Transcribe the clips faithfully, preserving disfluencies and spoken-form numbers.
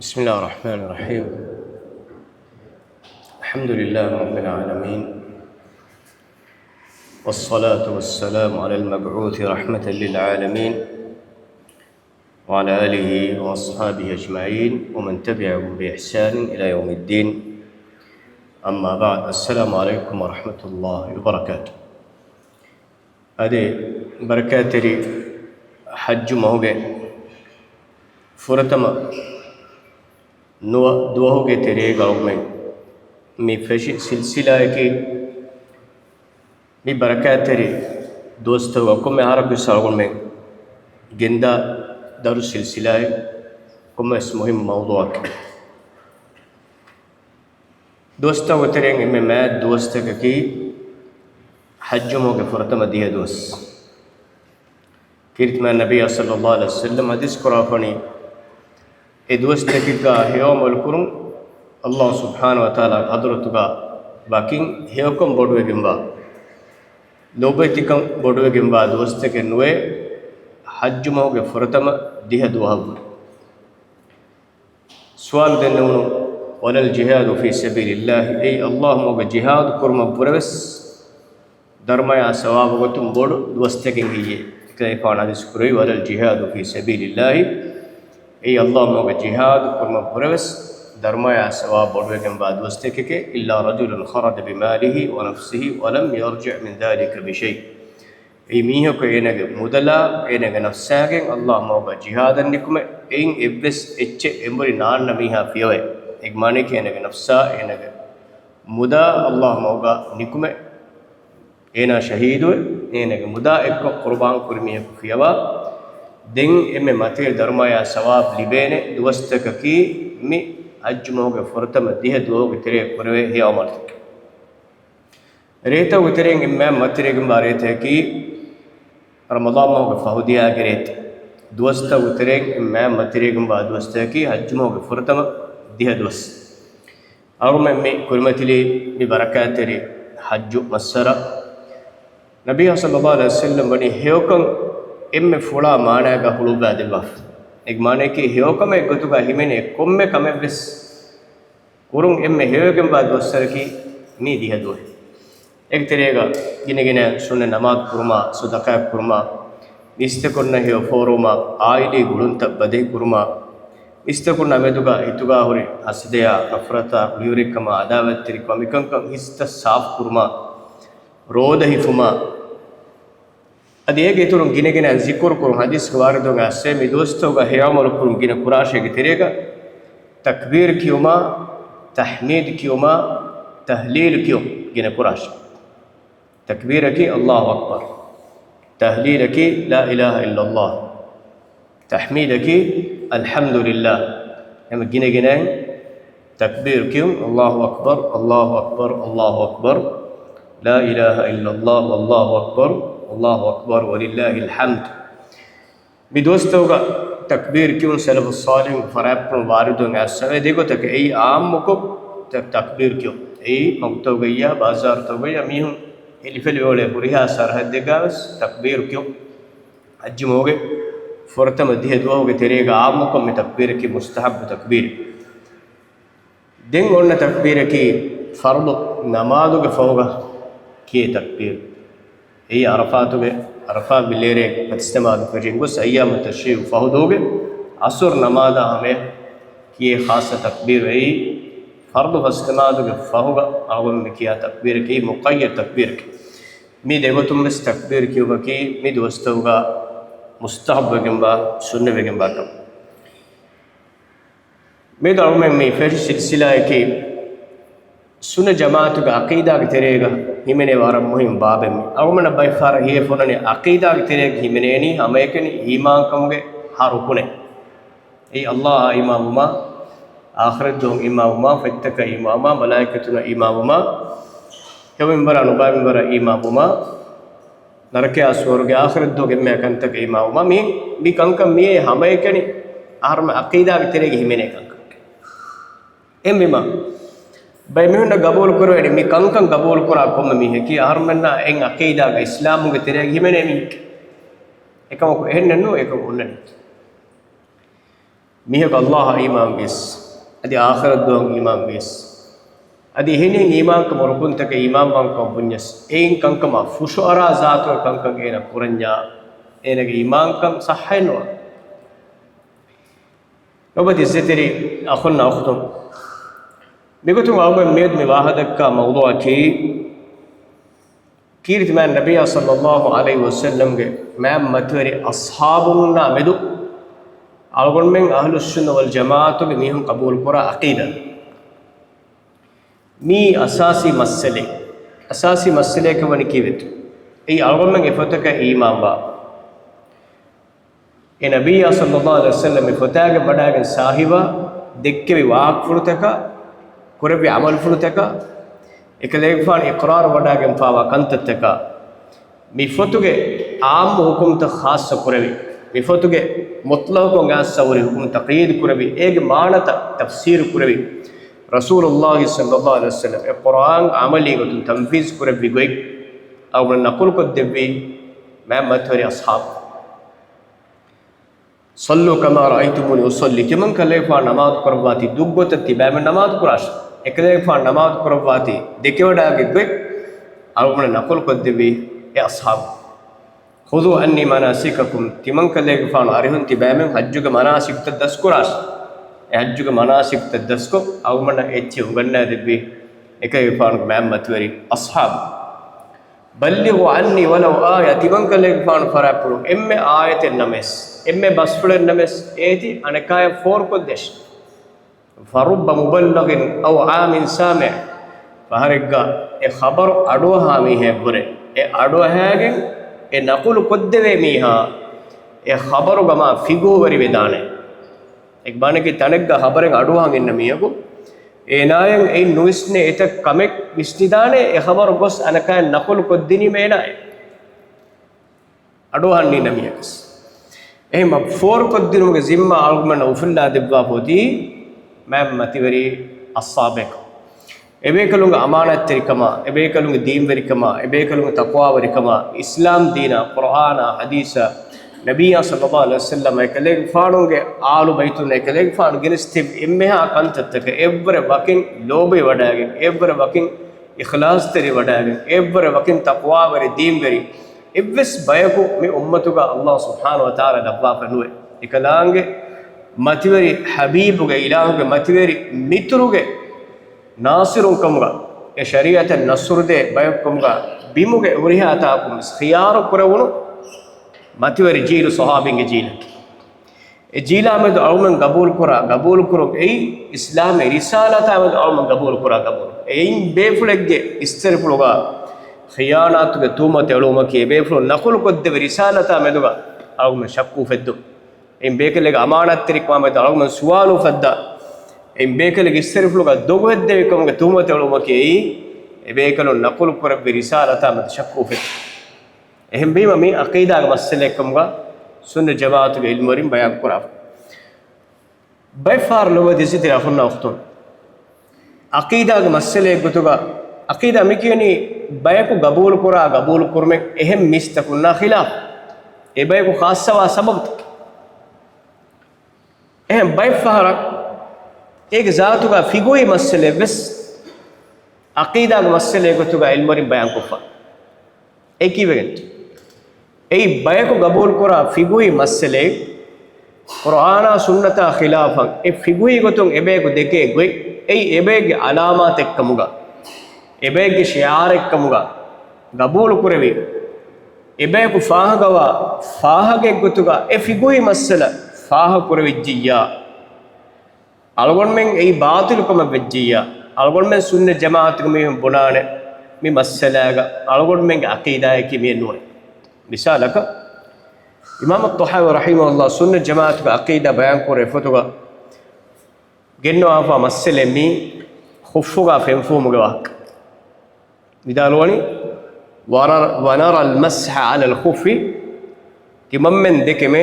بسم الله الرحمن الرحيم. الحمد لله رب العالمين، والصلاة والسلام على المبعوث رحمة للعالمين، وعلى آله وأصحابه أجمعين، ومن تبعهم بإحسان إلى يوم الدين. أما بعد، السلام عليكم ورحمة الله وبركاته. އަދި ބަރަކާތްތެރި ޙައްޖު މަހުގެ ފުރަތަމަ ނުވަ ދުވަހުގެ ތެރޭގަ އަޅުގަނޑުމެން މި ފެށި ސިލްސިލާއަކީ، މި ބަރަކާތްތެރި ދުވަސްތަކުގަ ކޮންމެ އަހަރަކުވެސް އަޅުގަނޑުމެން ގެންދާ ދަރުސް ސިލްސިލާއެއް، ކޮންމެވެސް މުހިއްމު މައުޟޫޢަކީ. ދުވަސްތަކުގެ ތެރެއިން އެންމެ މާތް ދުވަސްތަކަކީ ޙައްޖު މަހުގެ ފުރަތަމަ ދިހަ ދުވަސް. ކީރިތި މާތް ނަބިއްޔާ ޞައްލައްލާހު ޢަލައިހި ވަސައްލަމް ޙަދީޘް ކުރާފަނީ، އެ ދުވަސްތަކެއްގަ ހެޔޮޢަމަލު ކުރުން ﷲ ސުބްޙާނަހޫ ވަތަޢާލާގެ ޙަޟްރަތުގަ ވަކިން ހެޔޮކަން ބޮޑުވެގެންވާ، ލޯބިވެތިކަން ބޮޑުވެގެންވާ ދުވަސްތަކެއް ނުވޭ، ޙައްޖު މަހުގެ ފުރަތަމަ ދިހަ ދުވަހަށްވުރެ. ސުވާލު ދެންނެވުނު، ولا الجهاد في سبيل الله، އެއީ ﷲ މަގުގަ ޖިހާދު ކުރުމަށްވުރެވެސް ދަރުމަޔާ ސަވާބު ގޮތުން ބޮޑު ދުވަސްތަކެއް ހެއްޔޭ؟ އެކަލޭގެފާނު ޙަދީޘް ކުރެއްވީ، ولا الجهاد في سبيل الله، އެއީ ﷲ މަގުގަ ޖިހާދު ކުރުމަށްވުރެވެސް ދަރުމަޔާ ސަވާބު ބޮޑުވެގެންވާ ދުވަސްތަކެކޭ، إلا رجل خرج بماله ونفسه ولم يرجع من ذلك بشيء. އެއީ މީހަކު އޭނާގެ މުދަލާ، އޭނާގެ ނަފްސާގެން ﷲ މަގުގަ ޖިހާދަށް ނިކުމެ، އެއިން އެއްވެސް އެއްޗެއް އެނބުރި ނާންނަ މީހާ ފިޔަވައެއް. އޭގެ މާނައަކީ އޭނާގެ ނަފްސާ، އޭނާގެ މުދާ ﷲ މަގުގަ ނިކުމެ، އޭނާ ޝަހީދުވެ، އޭނާގެ މުދާ އެއްކޮށް ޤުރުބާން ކުރި މީހަކު ފިޔަވާ، ދެން އެންމެ މަތިވެރި ދަރުމަޔާ ސަވާބު ލިބޭނެ ދުވަސްތަކަކީ މި ޙައްޖު މަހުގެ ފުރަތަމަ ދިހަ ދުވަހުގެ ތެރޭ ކުރެވޭ ހެޔޮ ޢަމަލުތަކެއް. ރޭތަކުގެ ތެރެއިން އެންމެ މަތިވެރިގެންވާ ރޭތަކަކީ ރަމަޟާން މަހުގެ ފަހު ދިޔާގެ ރޭތި. ދުވަސްތަކުގެ ތެރެއިން އެންމެ މަތިވެރިގެންވާ ދުވަސްތަކަކީ ޙައްޖު މަހުގެ ފުރަތަމަ ދިހަ ދުވަސް. އަޅުގަނޑުމެން މި ކުރިމަތިލީ މި ބަރަކާތްތެރި ޙައްޖު މައްސަރަ. ނަބިއްޔާ ޞައްލައްލާހު ޢަލައިހި ވަސައްލަމް ވަނީ ހެޔޮކަން އެންމެ ފުޅާ މާނާގަ ހުޅުއްވާ ދެއްވާފަ. އޭގެ މާނައަކީ ހެޔޮކަމެއް ގޮތުގަ ހިމެނޭ ކޮންމެ ކަމެއްވެސް ކުރުން އެންމެ ހެޔޮވެގެންވާ ދުވަސްވަރަކީ މި ދިހަ ދުވަހެއް. އޭގެ ތެރޭގަ ގިނަގިނަ ސުންނަ ނަމާދު ކުރުމާ، ޞަދަޤާތް ކުރުމާ، މީސްތަކުންނަށް ހެޔޮ ފޯރުވުމާ، ޢާއިލީ ގުޅުންތައް ބަދަހި ކުރުމާ، މީސްތަކުންނާ މެދުގަ ހިތުގަ ހުރި ހަސަދަޔާ، ނަފްރަތާ، ކުޅިވެރިކަމާ، ޢަދާވަތްތެރިކަމާ، މިކަންކަން ހިތްތައް ސާފު ކުރުމާ، ރޯދަ ހިފުމާ، އަދި އޭގެ އިތުރުން ގިނަގިނައިން ޒިކުރު ކުރުން. ޙަދީޘްގެ ވާރިދުވެގެން އައިސްފައި މި ދުވަސްތަކުގަ ހެޔޮ ޢަމަލު ކުރުން ގިނަ ކުރާށޭ. އޭގެ ތެރޭގަ ތަކްބީރު ކިޔުމާ، ތަޙްމީދު ކިޔުމާ، ތަހްލީލު ކިޔުން ގިނަ ކުރާށޭ. ތަކްބީރަކީ ﷲ އަކްބަރު، ތަހްލީލަކީ لا إله إلا الله، ތަޙްމީދަކީ الحمد لله. އެހެން ގިނަގިނައިން ތަކްބީރު ކިޔުން، الله أكبر، الله أكبر، الله أكبر، لا إله إلا الله، والله أكبر، الله أكبر، ولله الحمد. މި ދުވަސްތަކުގަ ތަކްބީރު ކިޔުން ސަލަފުއް ޞާލިޙުންގެ ފަރާތްޕުޅުން ވާރިދުވެގެން އައިސްފައި ދެގޮތަކަށް. އެއީ ޢާއްމުކޮށް ތަ-، ތަކްބީރު ކިޔުން. އެއީ މަގުތަކުގައްޔާ، ބާޒާރުތަކުގައްޔާ މީހުން ހެލިފެލި އުޅޭ ހުރިހާ ސަރަޙައްދެއްގަވެސް ތަކްބީރު ކިޔުން. ޙައްޖު މަހުގެ ފުރަތަމަ ދިހަ ދުވަހުގެ ތެރޭގަ ޢާއްމުކޮށް މި ތަކްބީރަކީ މުސްތަޙައްބު ތަކްބީރެއް. ދެން އޮންނަ ތަކްބީރަކީ ފަރުޟު ނަމާދުގެ ފަހުގަ ކިޔޭ ތަކްބީރު. އެއީ ޢަރަފާތުގެ، ޢަރަފާ މި ލޭރޭގެ ފަތިސްނަމާދު ފެށިގެން ގޮސް އައްޔާމު ތަޝްރީޤު ފަހު ދުވަހުގެ ޢަޞުރު ނަމާދާ ހަމަޔަށް ކިޔޭ ޚާއްޞަ ތަކްބީރު. އެއީ ފަރުޟު ފަސްނަމާދުގެ ފަހުގަ އަޅުގަނޑުމެން މި ކިޔާ ތަކްބީރަކީ މުޤައްޔަދު ތަކްބީރެކޭ. މި ދެގޮތުން ވެސް ތަކްބީރު ކިޔުމަކީ މި ދުވަސްތަކުގަ މުސްތަޙައްބުވެގެންވާ، ސުންނަވެގެންވާ ކަމެއް. މިއަދު އަޅުގަނޑުމެން މި ފެށި ސިލްސިލާއަކީ ސުންނަ ޖަމާޢަތުގެ ޢަޤީދާގެ ތެރޭގަ ހިމެނޭ ވަރަށް މުހިންމު ބާބެއް. އަޅުގަނޑަށް ބައެއްފަހަރަށް ހިޔެއް ފޮނުނީ ޢަޤީދާގެ ތެރޭގަ ހިމެނޭނީ ހަމައެކަނި އީމާންކަމުގެ ހަ ރުކުނެއް. އެއީ ﷲ އާ އީމާންވުމާ، އާޚިރަތްދުވަހަށް އީމާންވުމާ، ފޮތްތަކަށް އީމާންވުމާ، މަލާއިކަތުންނަށް އީމާންވުމާ، ހެޔޮ މިންވަރާ ނުބައި މިންވަރަށް އީމާންވުމާ، ނަރަކަޔާ ސުވަރުގެ އާޚިރަތްދުވަހުގެ އެންމެ ކަންތަކަށް އީމާންވުމާ، މި، މި ކަންކަން މިއީ ހަމައެކަނި އަހަރުމެން ޢަޤީދާގެ ތެރޭގަ ހިމެނޭ ކަންކަން. އެހެންވީމާ، ބައެއް މީހުންނަށް ގަބޫލު ކުރެވޭނެ މި ކަންކަން ގަބޫލު ކުރާ ކޮންމެ މީހަކީ އަހަރުމެންނާ އެއް ޢަޤީދާގަ އިސްލާމުގެ ތެރޭގަ ހިމެނޭ މީހެކޭ. އެކަމަކު އެހެންނެއް ނޫން، އެކަން އޮންނަނީ. މީހަކު ﷲ އަށް އީމާންވިޔަސް، އަދި އާޚިރަތް ދުވަހަށް އީމާންވިޔަސް، އަދި އެހެނިހެން އީމާންކަމުގެ ރުކުންތަކެއް އީމާންވާންކަމަށް ބުންޏަސް، އެއިން ކަންކަމާ ފުށުއަރާ ޒާތުގެ ކަންކަން އޭނަ ކުރަންޏާ، އޭނަގެ އީމާންކަން ޞައްޙައެއްނުވާ. ލޮބުވެތި އިއްޒަތްތެރި އަޚުންނާ އުޚްތުން، މިގޮތުން އަޅުގަނޑު މިއަދު މި ވާހަކަދައްކާ މައުޟޫޢަކީ، ކީރިތި މާތް ނަބިއްޔާ ޞައްލައްލާހު ޢަލައިހި ވަސައްލަމްގެ މާތް މަތިވެރި އަޞްޙާބުންނާ މެދު އަޅުގަނޑުމެން އަހްލުއްސުންނަ ވަލްޖަމާޢަތުގެ މީހުން ޤަބޫލުކުރާ ޢަޤީދާ. މީ އަސާސީ މައްސަލައެއް. އަސާސީ މައްސަލައަކަށް ވަނީ ކީއްވެތޯ؟ އެއީ އަޅުގަނޑުމެން އެ ފޮތަކަށް އީމާންވާ، އެ ނަބިއްޔާ ޞައްލައްލާހު ޢަލައިހި ވަސައްލަމް މި ފޮތާގެ ވަޑައިގެން ސާހިބާ ދެއްކެވި ވާހަކަފުޅުތަކާ، ކުރެއްވި ޢަމަލުފުޅުތަކާ، އެކަލޭގެފާނު އިޤްރާރު ވަޑައިގެންފާވާ ކަންތައްތަކާ، މި ފޮތުގެ ޢާއްމު ޙުކުމްތައް ޚާއްޞަ ކުރެވި، މި ފޮތުގެ މުޠްލަޤުކޮށް އައިސް ހުރި ޙުކުމް ތަޤްޔީދު ކުރެވި، އޭގެ މާނަތައް ތަފްސީރު ކުރެވި، ރަސޫލުﷲ ޞައްލައްލާހު ޢަލައިހި ވަސައްލަމް އެ ޤުރްއާން ޢަމަލީ ގޮތުން ތަންފީޒު ކުރެއްވި ގޮތް އަޅުގަނޑު ނަޤުލުކޮށްދެއްވީ މާތް މަތިވެރި އަޞްޙާބު. صلوا كما رأيتموني أصلي، ތިމަން ކަލޭގެފާނު ނަމާދު ކުރައްވާތީ ދުށްގޮތަށް ތިބާމެން ނަމާދު ކުރާށޭ. އެކަލޭގެފާނު ނަމާދު ކުރައްވާތީ ދެކެވަޑައިގެން ގޮތް އަޅުގަނޑު ނަޤުލުކޮށްދެއްވީ އެ އަޞްޙާބު. خذوا عني مناسككم، ތިމަން ކަލޭގެފާނު އަރިހުން ތިބާމެން ޙައްޖުގެ މަނާސިކުތައް ދަސްކުރާށޭ. އެ ޙައްޖުގެ މަނާސިކުތައް ދަސްކޮށް އަޅުގަނޑަށް އެއްޗެއް އުނގަންނާދެއްވީ އެކަލޭގެފާނުގެ މާތް މަތިވެރި އަޞްޙާބު. بلغوا عني ولو آية، ތިމަން ކަލޭގެފާނު ފަރާތްޕުޅު އެންމެ އާޔަތެއް ނަމަވެސް، އެންމެ ބަސްފުޅެއް ނަމަވެސް، އޭތި އަނެކާޔަށް ފޯރުކޮށްދޭށޭ. فرب مبلغ أو عام سامع، ފަހަރެއްގަ އެ ޚަބަރު އަޑުއަހާ މީހެއްވުރެ، އެ އަޑުއަހާގެން އެ ނަޤުލު ކޮށްދެވޭ މީހާ އެ ޚަބަރުގަމާ ފިޤުހުވެރިވެދާނެ. އެ ބާނެކި ތަނެއްގަ ޚަބަރެއް އަޑުއަހަން އިންނަ މީހަކު، އޭނާޔަށް އެއިން ނުވިސްނޭ އެތައް ކަމެއް ވިސްނިދާނެ، އެ ޚަބަރު ގޮސް އަނެކާޔަށް ނަޤުލު ކޮށްދިނީމަ އޭނާއޭ. އަޑުއަހަން ނީންނަ މީހަކަސް. އެހެން ފޯރުކޮށްދިނުމުގެ ޒިންމާ އަޅުގަނޑަށް އުފުއްލާ ދެއްވާފަ އޮތީ މާތް މަތިވެރި އަޞްޙާބެކު. އެބޭކަލުންގެ އަމާނާތްތެރިކަމާ، އެބޭކަލުންގެ ދީންވެރިކަމާ، އެބޭކަލުންގެ ތަޤްވާވެރިކަމާ، އިސްލާމް ދީނާ، ޤުރްއާނާ، ޙަދީޘާ، ނަބިއްޔާ ޞައްލައްލާހު ޢަލައިހި ވަސައްލަމަ، އެކަލޭގެފާނުގެ އާލު ބައިތުން، އެކަލޭގެފާނު ގެނެސްދެއްވި އެންމެހާ ކަންތައްތަކަށް އެއްވަރެއް ވަކިން ލޯބިވެވަޑައިގެން، އެއްވަރެއް ވަކިން އިޚްލާޞްތެރިވެވަޑައިގެން، އެއްވަރެއް ވަކިން ތަޤްވާވެރި ދީންވެރި، އެއްވެސް ބަޔަކު މި އުއްމަތުގަ ﷲ ސުބްޙާނަހޫ ވަތަޢާލާ ލައްވާފަ ނުވޭ. އެކަލާނގެ މަތިވެރި ޙަބީބުގެ، އިލާހުގެ މަތިވެރި މިތުރުގެ ނާޞިރުންކަމުގަ، އެ ޝަރީޢަތަށް ނަޞްރުދޭ ބަޔަކުކަމުގަ، ބިމުގެ ހުރިހާ ތާކުން ވެސް ޚިޔާރު ކުރެވުނު މަތިވެރި ޖީލު ޞަޙާބީންގެ ޖީލަކީ. އެ ޖީލާ މެދު އަޅުމެން ގަބޫލުކުރާ ގަބޫލުކުރުން އެއީ، އިސްލާމީ ރިސާލަތާ މެދު އަޅުމެން ގަބޫލުކުރާ ގަބޫލު. އެއިން ބޭފުޅެއްގެ އިސްތެރިފުޅުގަ ޚިޔާނާތުގެ ތުހުމަތު އެޅުވުމަކީ، އެބޭފުޅުން ނަޤުލުކޮށްދެވި ރިސާލަތާ މެދުގަ އަޅުމެން ޝައްކު އުފެއްދުން. އެއިން ބޭކަލެއްގެ އަމާނާތްތެރިކަމާ މެދު އަޅުމެން ސުވާލު އުފައްދާ، އެއިން ބޭކަލެއްގެ އިސްތެރިފުޅުގަ ދޮގުހެއްދެވިކަމުގެ ތުހުމަތު އެޅުވުމަކީ، އެއީ އެބޭކަލުން ނަޤުލު ކުރެއްވި ރިސާލަތާ މެދު ޝައްކު އުފެއްދުން. އެހެންވީމަ، މީ ޢަޤީދާގެ މައްސަލައެއްކަމުގަ ސުންނަ ޖަމާޢަތުގެ ޢިލްމުވެރިން ބަޔާން ކުރާފަ. ބައެއް ފަހަރު ލޮބުވެތި އިއްޒަތްތެރި އަޚުންނާ އުޚްތުން، ޢަޤީދާގެ މައްސަލައެއް ގޮތުގަ، ޢަޤީދާ މި ކިޔަނީ ބަޔަކު ގަބޫލުކުރާ ގަބޫލުކުރުމެއް އެހެން މީސްތަކުންނާ ޚިލާފު، އެ ބަޔަކު ޚާއްޞަވާ ސަބަބުތަކެއް. އެހެން ބައެއް ފަހަރަށް އޭގެ ޒާތުގަ ފިޤުހީ މައްސަލައެއް ވެސް ޢަޤީދާގެ މައްސަލައެއް ގޮތުގަ ޢިލްމުވެރިން ބަޔާންކޮށްފަ. އެ ކީއްވެގެންތޯ؟ އެއީ ބަޔަކު ގަބޫލުކުރާ ފިޤުހީ މައްސަލައެއް، ޤުރްއާނާ ސުންނަތާ ޚިލާފަށް އެ ފިޤުހީ ގޮތުން އެބަޔަކު ދެކޭ ގޮތް، އެއީ އެބައެއްގެ ޢަލާމާތެއްކަމުގަ، އެބައެއްގެ ޝިޢާރެއްކަމުގަ ގަބޫލުކުރެވި، އެބަޔަކު ފާހަގަވާ ފާހަގައެއްގޮތުގަ އެ ފިޤުހީ މައްސަލަ ފާހަގަކުރެވިއްޖިއްޔާ، އަޅުގަނޑުމެން އެއީ ބާޠިލުކަމަށް ވެއްޖިއްޔާ، އަޅުގަނޑުމެން ސުންނަ ޖަމާޢަތުގެ މީހުން ބުނާނެ، މި މައްސަލާގަ އަޅުގަނޑުމެންގެ ޢަޤީދާއަކީ މިއެއް ނޫނޭ. މިސާލަކަށް، އިމާމު ޠަޙާވީ ރަޙިމަހުﷲ ސުންނަ ޖަމާޢަތުގެ ޢަޤީދާ ބަޔާންކުރޭ ފޮތުގަ ގެންނަވާފާ މައްސަލައެއް މީ، ޚުއްފުގަ ފެންފުހުމުގެ ވާހަކަ. ވިދާޅުވަނީ، ونرى، ونرى المسح على الخف، ތިމަންމެން ދެކެމޭ،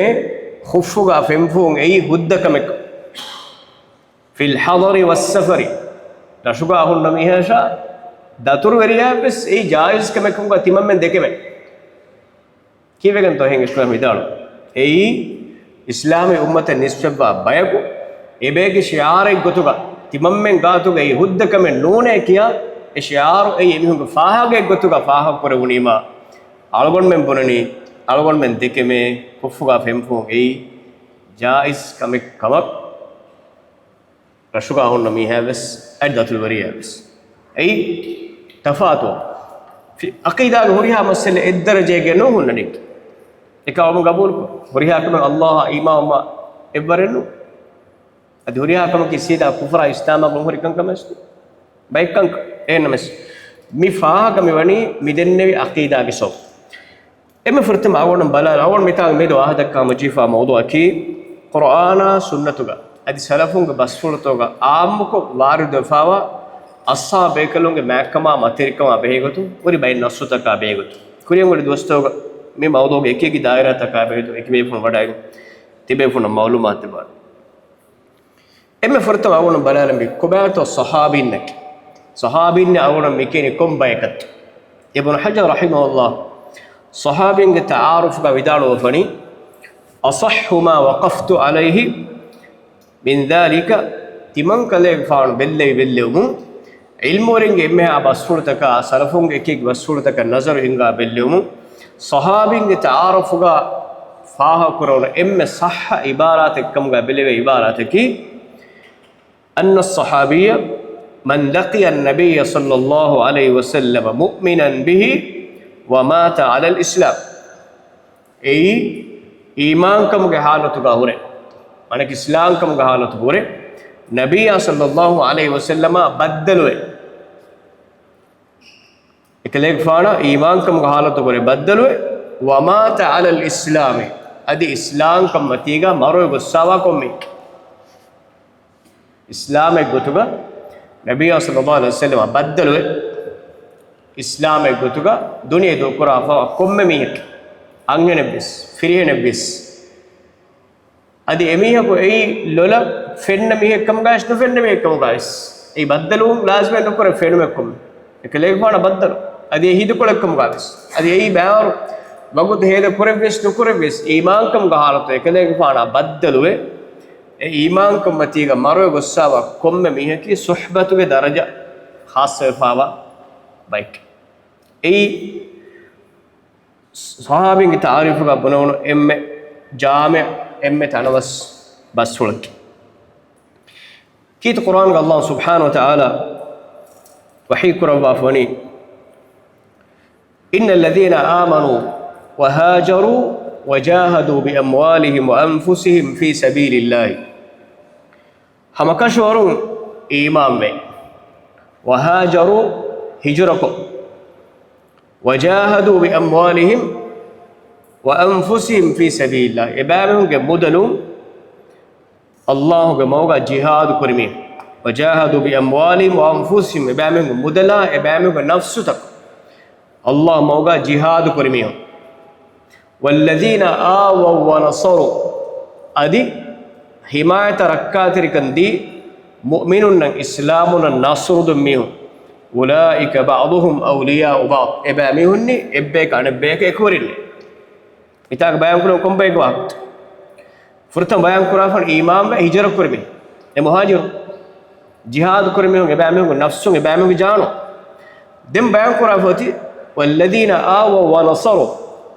ޚުއްފުގަ ފެންފުހުން އެއީ ހުއްދަ ކަމެއް. في الحضر والسفر، ރަށުގަ ހުންނަ މީހާޔަށާ ދަތުރުވެރިޔާޔަށްވެސް އެއީ ޖާއިޒް ކަމެއްކަމުގަ ތިމަންމެން ދެކެމޭ. ކީއްވެގެންތޯ އެހެން އިސްލާމް ވިދާޅު؟ އެއީ އިސްލާމީ އުއްމަތަށް ނިސްބަތްވާ ބަޔަކު އެބައިގެ ޝިޢާރެއް ގޮތުގަ ތިމަންމެން ގާތުގައި ހުއްދަ ކަމެއް ނޫނޭ ކިޔާ، އެ ޝިޢާރު އެއީ އެމީހުންގެ ފާހަގައެއް ގޮތުގަ ފާހަގަކުރެވުނީމާ، އަޅުގަނޑުމެން ބުނަނީ، އަޅުގަނޑުމެން ދެކެމޭ ކުށްފުގާ ފެންފުން އެއީ ޖާއިޒް ކަމެއް ކަމަށް. ރަށުގާ ހުންނަ މީހާވެސް، އަދި ދަތުރުވެރިޔާވެސް. އެއީ ތަފާތު. ފި-، އަޤީދާގެ ހުރިހާ މައްސަލަ އެއްދަރަޖައެއްގަ ނޫން ހުންނަނީ. އެކަމަށް ގަބޫލުކޮށް. ހުރިހާ ކަމެއް އައްލާހާ އީމާންވާ އެއްވަރެއް ނޫން. އަދި ހުރިހާ ކަމަކީ ސީދާ ކުފުރާ އިސްލާމާ ގޮން ހުރި ކަންކަމެއް ނޫން. ބައެއްކަން އެހެންނަމަވެސް. މި ފާހަގަ މި ވަނީ މި ދެންނެވި އަޤީދާގެ ސަބަބު. އެންމެ ފުރަތަމަ އަޅުގަނޑު ބަލާ، އަޅުގަނޑު މިތާގަ މިއަދު ވާހަކަ ދައްކާ ހަމަޖެހިފާ މައުޟޫޢަކީ، ޤުރްއާނާ ސުންނަތުގަ އަދި ސަލަފުންގެ ބަސްފުޅުތަކުގަ އާއްމުކޮށް ވާރިދުވެފާވާ އަޞްޙާބު ބޭކަލުންގެ މާތްކަމާ މަތިވެރިކަމާ ބެހޭގޮތުން ހުރި ބައެއް ނައްޞުތަކާ ބެހޭގޮތުން، ކުރިއަށް އުޅި ދުވަސްތަކުގަ މި މައުޟޫޢުގެ އެކިއެކި ދާއިރާތަކާ ބެހޭގޮތުން އެކިބޭފުޅުން ވަޑައިގެން ތިބޭފުޅުންނަށް މަޢުލޫމާތު ދެއްވާނެ. އެންމެ ފުރަތަމަ އަޅުގަނޑު ބަލާލަން މި ކޮބާތޯ ޞަޙާބީންނަކީ. ޞަޙާބީންނޭ އަޅުގަނޑު މިކިޔަނީ ކޮން ބަޔަކަށްތޯ؟ އިބްނު ޙަޖަރު ރަޙިމަހުﷲ ޞަޙާބީންގެ ތަޢާރުފުގަ ވިދާޅުވެފަނީ، أصح ما وقفت عليه من ذلك، ތިމަން ކަލޭގެފާނު ބެއްލެވި ބެއްލެވުމުން، ޢިލްމުވެރިންގެ އެންމެހާ ބަސްފުޅުތަކާ، ސަލަފުންގެ އެކި އެކި ބަސްފުޅުތަކަށް ނަޒަރު ހިންގާ ބެއްލެވުމުން، ޞަޙާބީންގެ ތަޢާރުފުގަ ފާހަގަކުރެވުނު އެންމެ ޞައްޙަ ޢިބާރާތެއްކަމުގަ ބެލެވޭ ޢިބާރާތަކީ، أن الصحابي من لقي النبي صلى الله عليه وسلم مؤمنا به ومات على الإسلام. އެއީ، އީމާންކަމުގެ ޙާލަތުގަ ހުރެ، މާނައަކީ އިސްލާމްކަމުގެ ޙާލަތުގަ ހުރެ، ނަބިއްޔާ ޞައްލައްލާހު ޢަލައިހި ވަސައްލަމާ ބައްދަލުވެ، އެކަލޭގެފާނާ އީމާންކަމުގެ ޙާލަތުގަ ހުރެ ބައްދަލުވެ، ومات على الإسلام، އަދި އިސްލާމްކަން މަތީގަ މަރުވެ ގޮއްސާވާ ކޮންމެ އިސްލާމެއް ގޮތުގަ ނަބިއްޔާ ޞައްލައްލާހު ޢަލައިހި ވަސައްލަމަށް ބައްދަލުވެ، އިސްލާމެއް ގޮތުގަ ދުނިޔެ ދޫކުރާފަ ކޮންމެ މީހެއް، އަންހެނެއްވެސް، ފިރިހެނެއްވެސް، އަދި އެމީހަކު އެއީ ލޮލަށް ފެންނަ މީހެއްކަމުގައިވެސް، ނުފެންނަ މީހެއްކަމުގައިވެސް، އެއީ ބައްދަލުވުން ލާޒިމެއް ނުކުރެ ފެނުމެއްކަމު. އެކަލޭގެފާނަށް ބައްދަލު. އަދި އެ ހިނދުކޮޅެއްކަމުގައިވެސް، އަދި އެއީ ބައިވަރު ވަގުތު ހޭދަ ކުރެއްވިޔަސް ނުކުރެއްވިޔަސް، އީމާންކަމުގެ ޙާލަތު އެކަލޭގެފާނާ ބައްދަލުވެ، އެ އީމާންކަން މަތީގަ މަރުވެ ގޮއްސާވާ ކޮންމެ މީހަކީ ޞުޙްބަތުގެ ދަރަޖަ ޚާއްޞަވެފާވާ ބައެކޭ. އެއީ ޞަޙާބީންގެ ތަޢާރީފުގަ ބުނެވުނު އެންމެ ޖާމިޢު، އެންމެ ތަނަވަސް ބަސްފުޅަކީ. ކީރިތި ޤުރްއާނުގަ ﷲ ސުބްޙާނަހޫ ވަތަޢާލާ ވަޙީ ކުރައްވާފަވަނީ، إن الذين آمنوا وهاجروا وجاهدوا بأموالهم وأنفسهم في سبيل الله. ހަމަކަށަވަރުން އީމާންވެ، ވަހާޖަރޫ، ހިޖުރަކޮށް، ވަޖާހަދޫ ބިއަމްވާލިހިމް ވައަންފުސިހިމް ފީ ސަބީލިﷲ، އެބައިމީހުންގެ މުދަލުން ﷲގެ މަގުގަ ޖިހާދު ކުރި މީހުން. ވަޖާހަދޫ ބިއަމްވާލިހިމް ވައަންފުސިހިމް، އެބައިމީހުންގެ މުދަލާ، އެބައިމީހުންގެ ނަފްސުތަކުން ﷲ މަގުގަ ޖިހާދު ކުރި މީހުން. والذين آووا ونصروا، އަދި ޙިމާޔަތަށް ރައްކާތެރިކަން ދީ، މުއުމިނުންނަށް އިސްލާމުންނަށް ނަޞްރު ދިން މީހުން. أولئك بعضهم أولياء بعض، އެބައިމީހުންނީ އެއްބަޔަކަށް އަނެއްބަޔަކަށް އެކުވެރިންނޭ. މިތާގަ ބަޔާންކުރަން ކޮންބައެއްގެ ވާހަކަ؟ ފުރަތަމަ ބަޔާންކުރާފަން އީމާންވެ ހިޖުރަ ކުރި މީހުން، އެ މުހާޖިރުން. ޖިހާދު ކުރި މީހުން، އެބައިމީހުންގެ ނަފްސުން، އެބައިމީހުންގެ ޖާނުން. ދެން ބަޔާންކުރާފަ އޮތީ، والذين آووا ونصروا،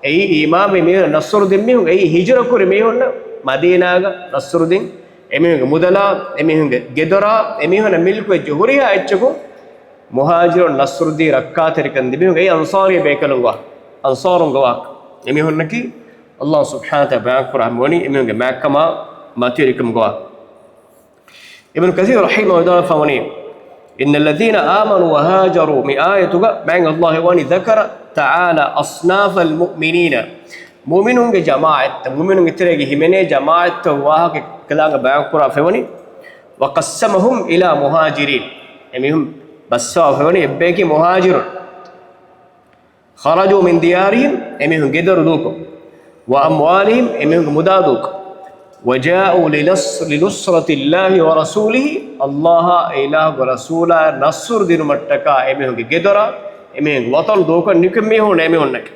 އެއީ އީމާންވި މީހުން ނަޞްރު ދިން މީހުން، އެއީ ހިޖުރަ ކުރި މީހުންނަށް މަދީނާގަ ނަޞްރު ދިން، އެމީހުންގެ މުދަލާ، އެމީހުންގެ ގެދޮރާ، އެމީހުންނަށް މިލްކުވެއްޖެ ހުރިހާ އެއްޗަކުން މުހާޖިރުން ނަޞްރު ދީ ރައްކާތެރިކަން ދިން މީހުން، އެއީ އަންޞާރީ ބޭކަލުންގެ ވާހަކަ، އަންޞާރުންގެ ވާހަކަ. އެމީހުންނަކީ ﷲ ސުބްޙާނަހޫ ވަތަޢާލާ ބަޔާންކުރާ ހަމަވަނީ އެމީހުންގެ މާތްކަމާ މަތިވެރިކަމުގެ ވާހަކަ. އިބްނު ކަސީރު ރަޙިމަހުﷲ ވަނީ، إن الذين آمنوا وهاجروا، މި އާޔަތުގަ މާތް ﷲ ވަނީ، ذكر تعالى أصناف المؤمنين، މުއުމިނުންގެ ޖަމާޢަތްތައް، މުއުމިނުން އެތެރޭގަ ހިމެނޭ ޖަމާޢަތްތައް ވާހަކަ ކަލާނގެ ބަޔާންކުރާ ފެވަނީ، وقسمهم إلى مهاجرين، އެމީހުން ބައްސަވާ ފެވަނީ އެއްބަޔަކީ މުހާޖިރުން. خرجوا من ديارهم، އެމީހުން ގެދޮރު ދޫކޮށް، وأموالهم، އެމީހުންގެ މުދާ ދޫކޮށް، وجاءوا لنص-، لنصرة الله ورسوله، ﷲ އާ އެއިލާހުގެ ރަސޫލާ ނަޞްރު ދިނުމަށްޓަކާ އެމީހުންގެ ގެދޮރާ، އެމީހުންގެ ވަޠަން ދޫކޮށް ނިކުތް މީހުން އެމީހުންނަކީ.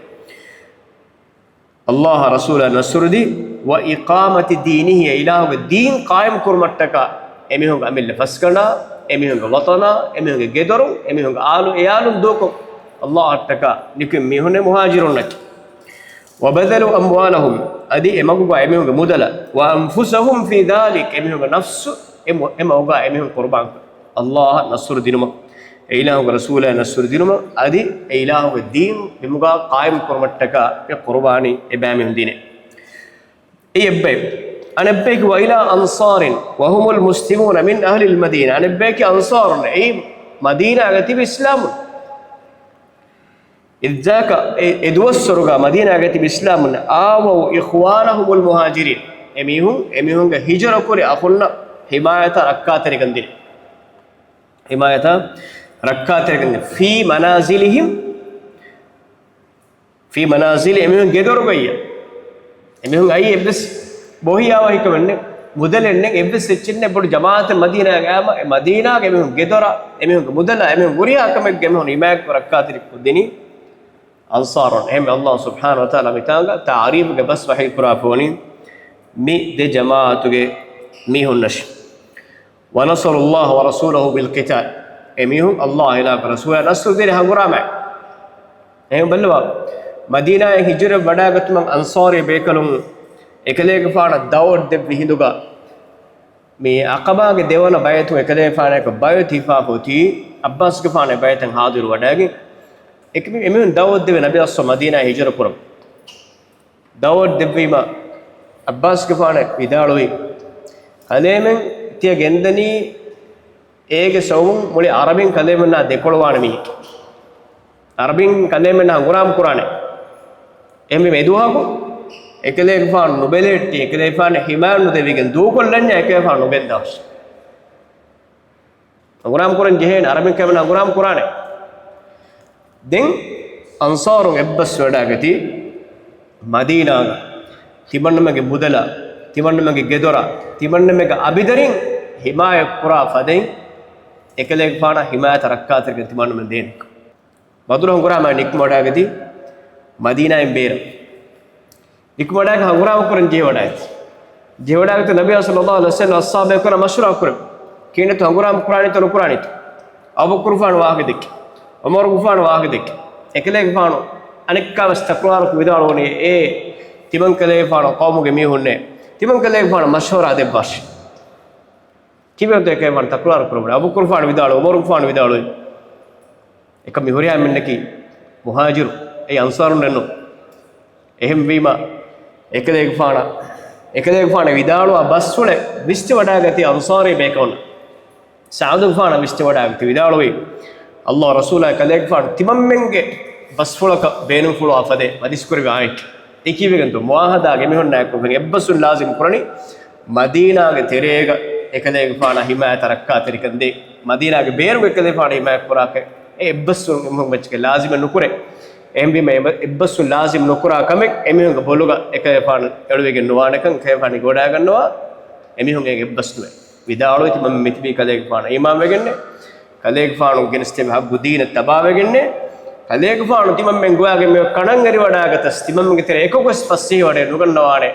ﷲ އާ ރަސޫލާ ނަޞްރުދީ، ވައިޤާމަތި ދީނިހި، އެ އިލާހުގެ ދީން ޤާއިމް ކުރުމަށްޓަކާ، އެމީހުންގެ އަމިއްލަ ފަސްގަނޑާ، އެމީހުންގެ ވަޠަނާ، އެމީހުންގެ ގެދޮރުން، އެމީހުންގެ އާލު އެއާލުން ދޫކޮށް، ﷲ އަށްޓަކާ ނިކުތް މީހުންނޭ މުހާޖިރުންނަކީ. وَبَذَلُوا أَمْوَالَهُمْ، އަދި އެ މަގުގާ އެމީހުންގެ މުދަލަށް، وَأَنْفُسَهُمْ فِي ذَلِكَ، އެމީހުންގެ ނަފްސު އެ މަ-، އެ މަގުގާ އެމީހުން ޤުރުބާން ކުރި. ﷲ އަށް ނަޞްރު ދިނުމަށް، އެ އިލާހުގެ ރަސޫލާ ނަޞްރު ދިނުމަށް، އަދި އެ އިލާހުގެ ދީން ބިމުގާ ޤާއިމް ކުރުމަށްޓަކާ އެ ޤުރުބާނީ އެބައިމީހުން ދިނޭ. އެއީ އެއްބަޔަކު. އަނެއްބަޔަކީ، وَإِلَى أَنْصَارٍ وَهُمُ الْمُسْلِمُونَ مِنْ أَهْلِ الْمَدِينَةِ، އަނެއްބަޔަކީ އަންޞާރުން، އެއީ މަދީނާގަ ތިބި އިސްލާމުން. إِذْ ذَاكَ، އެ، އެ ދުވަސްވަރުގަ މަދީނާގަ ތިބި އިސްލާމުން، آوَوْا إِخْوَانَهُمُ الْمُهَاجِرِينَ، އެމީހުން، އެމީހުންގެ ހިޖުރަކުރި އަޚުންނަށް ޙިމާޔަތާ ރައްކާތެރިކަން ދިނީ. ޙިމާޔަތާ ރައްކާތެރިކަން ދިނީ. فِي مَنَازِلِهِمْ، فِي مَنَازِلِ، އެމީހުން ގެދޮރުގައްޔަށް. އެމީހުން އައީ އެއްވެސް ބޯހިޔާވަހިކަމެއް ނެތް، މުދަލެއް ނެތް، އެއްވެސް އެއްޗެއް ނެތް، ބޮޑު ޖަމާޢަތެއް މަދީނާގަ އައިމަ، އެ މަދީނާގެ އެމީހުން ގެދޮރަށް، އެމީހުންގެ މުދަލަށް، އެމީހުން ހުރިހާ ކަމެއްގެ އެމީހުން ޙިމާޔަތްކޮށް ރައްކާތެރިކޮށްދިނީ އަންޞާރުން. އެހެންވެ، ﷲ ސުބްޙާނަހޫ ވަތަޢާލާ މިތާނގަ ތަޢުރީފުގެ ބަސް ވަޙީކުރާފަވަނީ މި ދެ ޖަމާޢަތުގެ މީހުންނަށް. وَنَصَرُوا اللَّهَ وَرَسُولَهُ بِالْقِتَالِ، އެމީހުން ﷲ އާ އެ ރަސޫލާ ނަޞްރު ދިނީ ހަނގުރާމައިން. އެހެން ބައްލަވާ، މަދީނާއިން ހިޖުރަ ވަޑާގަތުމަށް އަންޞާރީ ބޭކަލުން އެކަލޭގެފާނަށް ދަޢުވަތު ދެއްވި ހިނދުގަ، މި ޢަޤަބާގެ ދެވަނަ ބައިޢަތު އެކަލޭގެފާނާއެކު ބައިޢަތު ހިފާފަ އޮތީ ޢައްބާސްގެފާނު އެ ބައިޢަތަށް ޙާޟިރު ވަޑާގެން. އެކަމި އެމީހުން ދަޢުވަތު ދެވި ނަބީ އަސް މަދީނާއިން ހިޖުރަ ކުރަން. ދަޢުވަތު ދެއްވީމަ، ޢައްބާސްގެފާނު ވިދާޅުވީ، ކަލޭމެން ތިޔަ ގެންދަނީ އޭގެ ސަބަބުން މުޅި ޢަރަބިން ކަލޭމެންނާ ދެކޮޅުވާނެ މީހެކޭ. ޢަރަބިން ކަލޭމެންނާ ހަނގުރާމަ ކުރާނެ. އެހެންވީމަ އެދުވަހަކު އެކަލޭގެފާނު ނުބެލެހެއްޓި، އެކަލޭގެފާނަށް ޙިމާޔަތް ނުދެވިގެން ދޫކޮށްލަންޏާ އެކަލޭގެފާނު ނުގެންދާށޭ. ހަނގުރާމަ ކުރަން ޖެހޭނެ، ޢަރަބިން ކަލޭމެން ހަނގުރާމަ ކުރާނެ. ދެން އަންޞާރުން އެއްބަސްވެވަޑާގަތީ މަދީނާގަ ތިމަންނަމެންގެ މުދަލާ، ތިމަންނަމެންގެ ގެދޮރާ، ތިމަންނަމެންގެ އަބިދަރިން ޙިމާޔަތް ކުރާ ފަދައިން، އެކަލޭގެފާނާ ޙިމާޔަތަށް ރައްކާތެރިކަން ތިމަންނަމެން ދޭނެ. ބަދުރު ހަނގުރާމައިން ނިކުމެވަޑާގަތީ މަދީނާއިން ބޭރަށް. ނިކުމެވަޑާގެ ހަނގުރާމަ ކުރަން ޖެހިވަޑާގަތީ. ޖެހިވަޑާގަތީ ނަބީ ޞައްލައްލާހު ޢަލައިހި ވަސައްލަމް އަޞްޙާބުބޭކަލުންނާ މަޝްވަރާ ކުރަން. ކިހިނެއްތޯ ހަނގުރާމަ ކުރާނީތޯ ނުކުރާނީތޯ؟ އަބޫބަކުރުފާނު ވާހަކަ ދެއްކި. ޢުމަރުގެފާނު ވާހަކަ ދެއްކި. އެކަލޭގެފާނު އަނެއްކާވެސް ތަކުރާރުކޮށް ވިދާޅުވަނީ، އޭ ތިމަންކަލޭގެފާނު ޤައުމުގެ މީހުންނޭ، ތިމަންކަލޭގެފާނު މަޝްވަރާ ދެއްވާށޭ. ކިބައިންތޯ އެކަލޭގެފާނު ތަކުރާރު ކުރަމުން؟ އަބޫބަކުރުފާނު ވިދާޅުވި، ޢުމަރުގެފާނު ވިދާޅުވި. އެކަމް މި ހުރިހާ އެންމެންނަކީ މުހާޖިރު، އެއީ އަންޞާރުންނެއްނު. އެހެންވީމަ، އެކަލޭގެފާނަށް، އެކަލޭގެފާނަށް ވިދާޅުވާ ބަސްފުޅެއް ވިސްނިވަޑާގަތީ އަންޞާރީ ބޭކަލުންނަށް. ސަޢުދުގެފާނަށް ވިސްނިވަޑާގަތީ ވިދާޅުވީ، ﷲ ރަސޫލާ ކަލޭގެފާނު ތިމަންމެންގެ ބަސްފުޅަކަށް ބޭނުންފުޅުވާ ފަދައިން މަ ދިސްކުރެއްވި އާޔަތް. އެ ކީއްވެގެންތޯ؟ މުޢާހަދާގެ މީހުންނާއެކު އެއްބަސްވުން ލާޒިމް ކުރަނީ، މަދީނާގެ ތެރޭގަ އެކަލޭގެފާނާ ޙިމާޔަތަށް ރައްކާތެރިކަން ދޭ، މަދީނާގެ ބޭރުގަ އެކަލޭގެފާނާ ޙިމާޔަތް ކުރާކަށް އެ އެއްބަސްވުން އެމީހުން މައްޗަކަށް ލާޒިމެއް ނުކުރޭ. އެހެންވީމަ އެ އެއްބަސްވުން ލާޒިމް ނުކުރާ ކަމެއް އެމީހުންގެ ބޮލުގަ އެކަލޭގެފާނު އެޅުވިގެން ނުވާނެކަން ކަލޭގެފާނު އެނގިވަޑާގަންނަވާ. އެމީހުން އެ އެއްބަސް ނުވޭ. ވިދާޅުވީ ތިމަންމެން މިތިބީ ކަލޭގެފާނަށް އީމާންވެގެންނޭ، ކަލޭގެފާނު ގެނެސްދެއްވި ޙައްޤު ދީނަށް ތަބާވެގެންނޭ، ކަލޭގެފާނު ތިމަންމެން ގޮވާގެން މި ކަނޑަން އެރިވަޑާގަތަސް ތިމަންމެންގެ ތެރެއަށް އެކަކުވެސް ފަސޭހަވަޑައެއް ނުގަންނަވާނެ.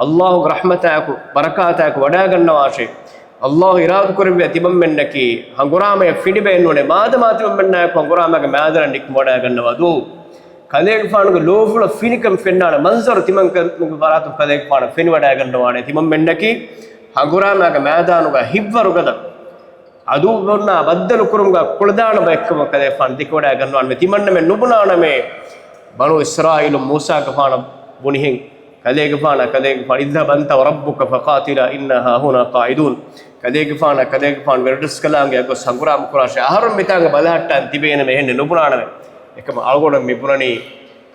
ﷲ ގެ ރަޙްމަތާއެކު ބަރަކާތާއެކު ވަޑާގަންނަވާށޭ. ﷲ އިރާދަކުރެއްވިއްޔާ ތިމަންމެންނަކީ ހަނގުރާމަޔަށް ފިނޑިބައެއް ނޫނޭ، މާދަމާ ތިމަންމެންނާއެކު ހަނގުރާމައިގެ މައިދާނަށް ނިކުމެވަޑާގަންނަވާ ދޯ. ކަލޭގެފާނުގެ ލޯފުޅަށް ފިނިކަން ފެންނާނެ، މަންޒަރު ތިމަންކަމުގެ ފަރާތުން ކަލޭގެފާނަށް ފެނިވަޑާގަންނަވާނެ. ތިމަންމެންނަކީ ހަނގުރާމައިގެ މައިދާނުގަ ހިތްވަރުގަދަ ޢަދުއްވުންނާ ބައްދަލުކުރުމުގަ ކުޅަދާނަ ބައެއްކަމަށް ކަލޭގެފާނު ދެކިވަޑާގަންނަވާނެ. ތިމަންނަމެން ނުބުނާނަމޭ، ބަނޫ އިސްރާއީލުން މޫސާގެފާނަށް ބުނިހެން ކަލޭގެފާނަށް، ކަލޭގެފާނު، اذهبا أنت وربك فقاتلا إنا هاهنا قاعدون. ކަލޭގެފާނަށް، ކަލޭގެފާނު ވެރިރަސްކަލާނގެ އަގު ހަނގުރާމަ ކުރާށޭ. އަހަރުން މިތާނގަ ބަލަހައްޓާން ތިބޭނަމޭ، އެހެން ނުބުނާނަމޭ. އެކަމަށް އަޅުގަނޑު މި ބުނަނީ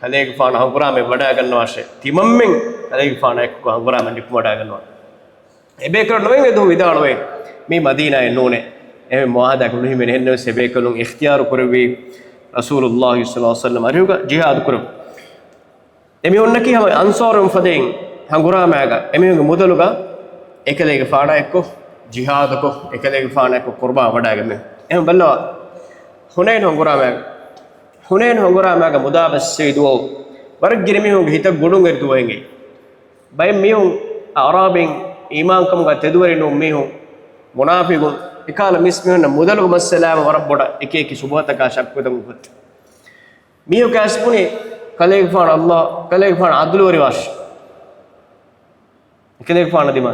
ކަލޭގެފާނު ހަނގުރާމަ ވަޑާގަންނަވާށޭ. ތިމަންމެން ކަލޭގެފާނާ އެކު ހަނގުރާމަ ނިކުމެވަޑާގަންނަވާ. އެބޭކަލުން ނުވެން އެދުވަހު ވިދާޅުވޭ، މީ މަދީނާއެއް ނޫނޭ. އެހެން މުޢާހަދާއެއް ނުހިމެނޭ. އެހެންނަމަވެސް އެބޭކަލުން އިޚްތިޔާރު ކުރެއްވީ ރަސޫލުﷲ ޞައްލައްލާހު ޢަލައިހި ވަސައްލަމް އަރިހުގަ ޖިހާދު ކުރަން. އެމީހުންނަކީ ހަމަ އަންޞާރުން ފަދައިން ހަނގުރާމައިގަ އެމީހުންގެ މުދަލުގަ އެކަލޭގެފާނާ އެއްކޮށް ޖިހާދުކޮށް، އެކަލޭގެފާނާ އެއްކޮށް ޤުރުބާން ވަޑާގެން މި. އެހެން ބައްލަވާ، ހުނައިން ހަނގުރާމައިގަ، ހުނައިން ހަނގުރާމައިގަ މުދާ ބަސްވީ ދުވަހު ވަރަށް ގިރި މީހުންގެ ހިތަށް ގުޅުން އެރި ދުވަހެއްގެ. ބައެއް މީހުން އަޢްރާބީން، އީމާންކަމުގަ ތެދުވެރި ނޫން މީހުން، މުނާފިގުން، އެކާލަ މިސް މީހުންނަށް މުދަލުގެ މައްސަލާއަށް ވަރަށް ބޮޑަށް އެކި އެކި ޝުބުހަތަކާ ޝައްކުތަކުން ކޮށް. މީހުން ކަސްބުނީ ކަލޭގެފާނު ﷲ، ކަލޭގެފާނު ޢަދުލުވެރިވާށި. އެކަލޭގެފާނަށް ދިމާ.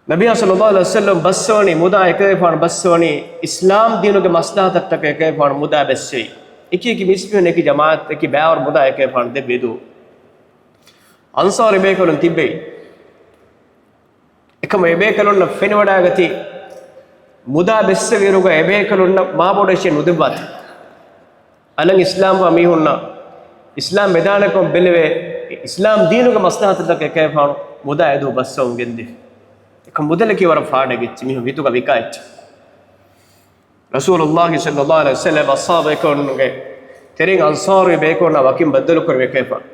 ނަބިއްޔާ ޞައްލައްލާހު ޢަލައިހި ވަސައްލަމް ބައްސަވަނީ މުދާ އެކަލޭގެފާނު ބައްސަވަނީ އިސްލާމް ދީނުގެ މަސްލަހަތަށްޓަކައި އެކަލޭގެފާނު މުދާ ބައްސެވި. އެކި އެކި މިސްމީހުން އެކި ޖަމާޢަތް އެކި ބައިވަރު މުދާ އެކަލޭގެފާނު ދެއްވި ދުވަހު. އަންޞާރީ ބޭކަލުން ތިއްބެވި. އެކަމަ އެބޭކަލުންނަށް ފެނިވަޑާގަތީ، މުދާ ބެއްސެވިއިރުގަ އެބޭކަލުންނަށް މާބޮޑަށް އެއްޗެއް ނުދެއްވާތި. އަލަށް އިސްލާމްވާ މީހުންނަށް އިސްލާމް ވެދާނެކަމަށް ބެލެވޭ، އިސްލާމް ދީނުގެ މަސްލަހަތަށްޓަކައި އެކަލޭގެފާނު މުދާ އެދުވަހު ބައްސަވަމުން ގެންދިޔަ. އެކަމަ މުދަލަކީ ވަރަށް ފާޑެއް އެއްޗެއް، މީހުން ހިތުގަ ވިކާ އެއްޗެއް. ރަސޫލުﷲ ޞައްލައްލާހު ޢަލައިހި ވަސައްލަމް އަޞްޙާބު ބޭކަލުންގެ ތެރެއިން އަންޞާރީ ބޭކަލުންނާ ވަކިން ބައްދަލުކުރެއްވި އެކަލޭގެފާނު.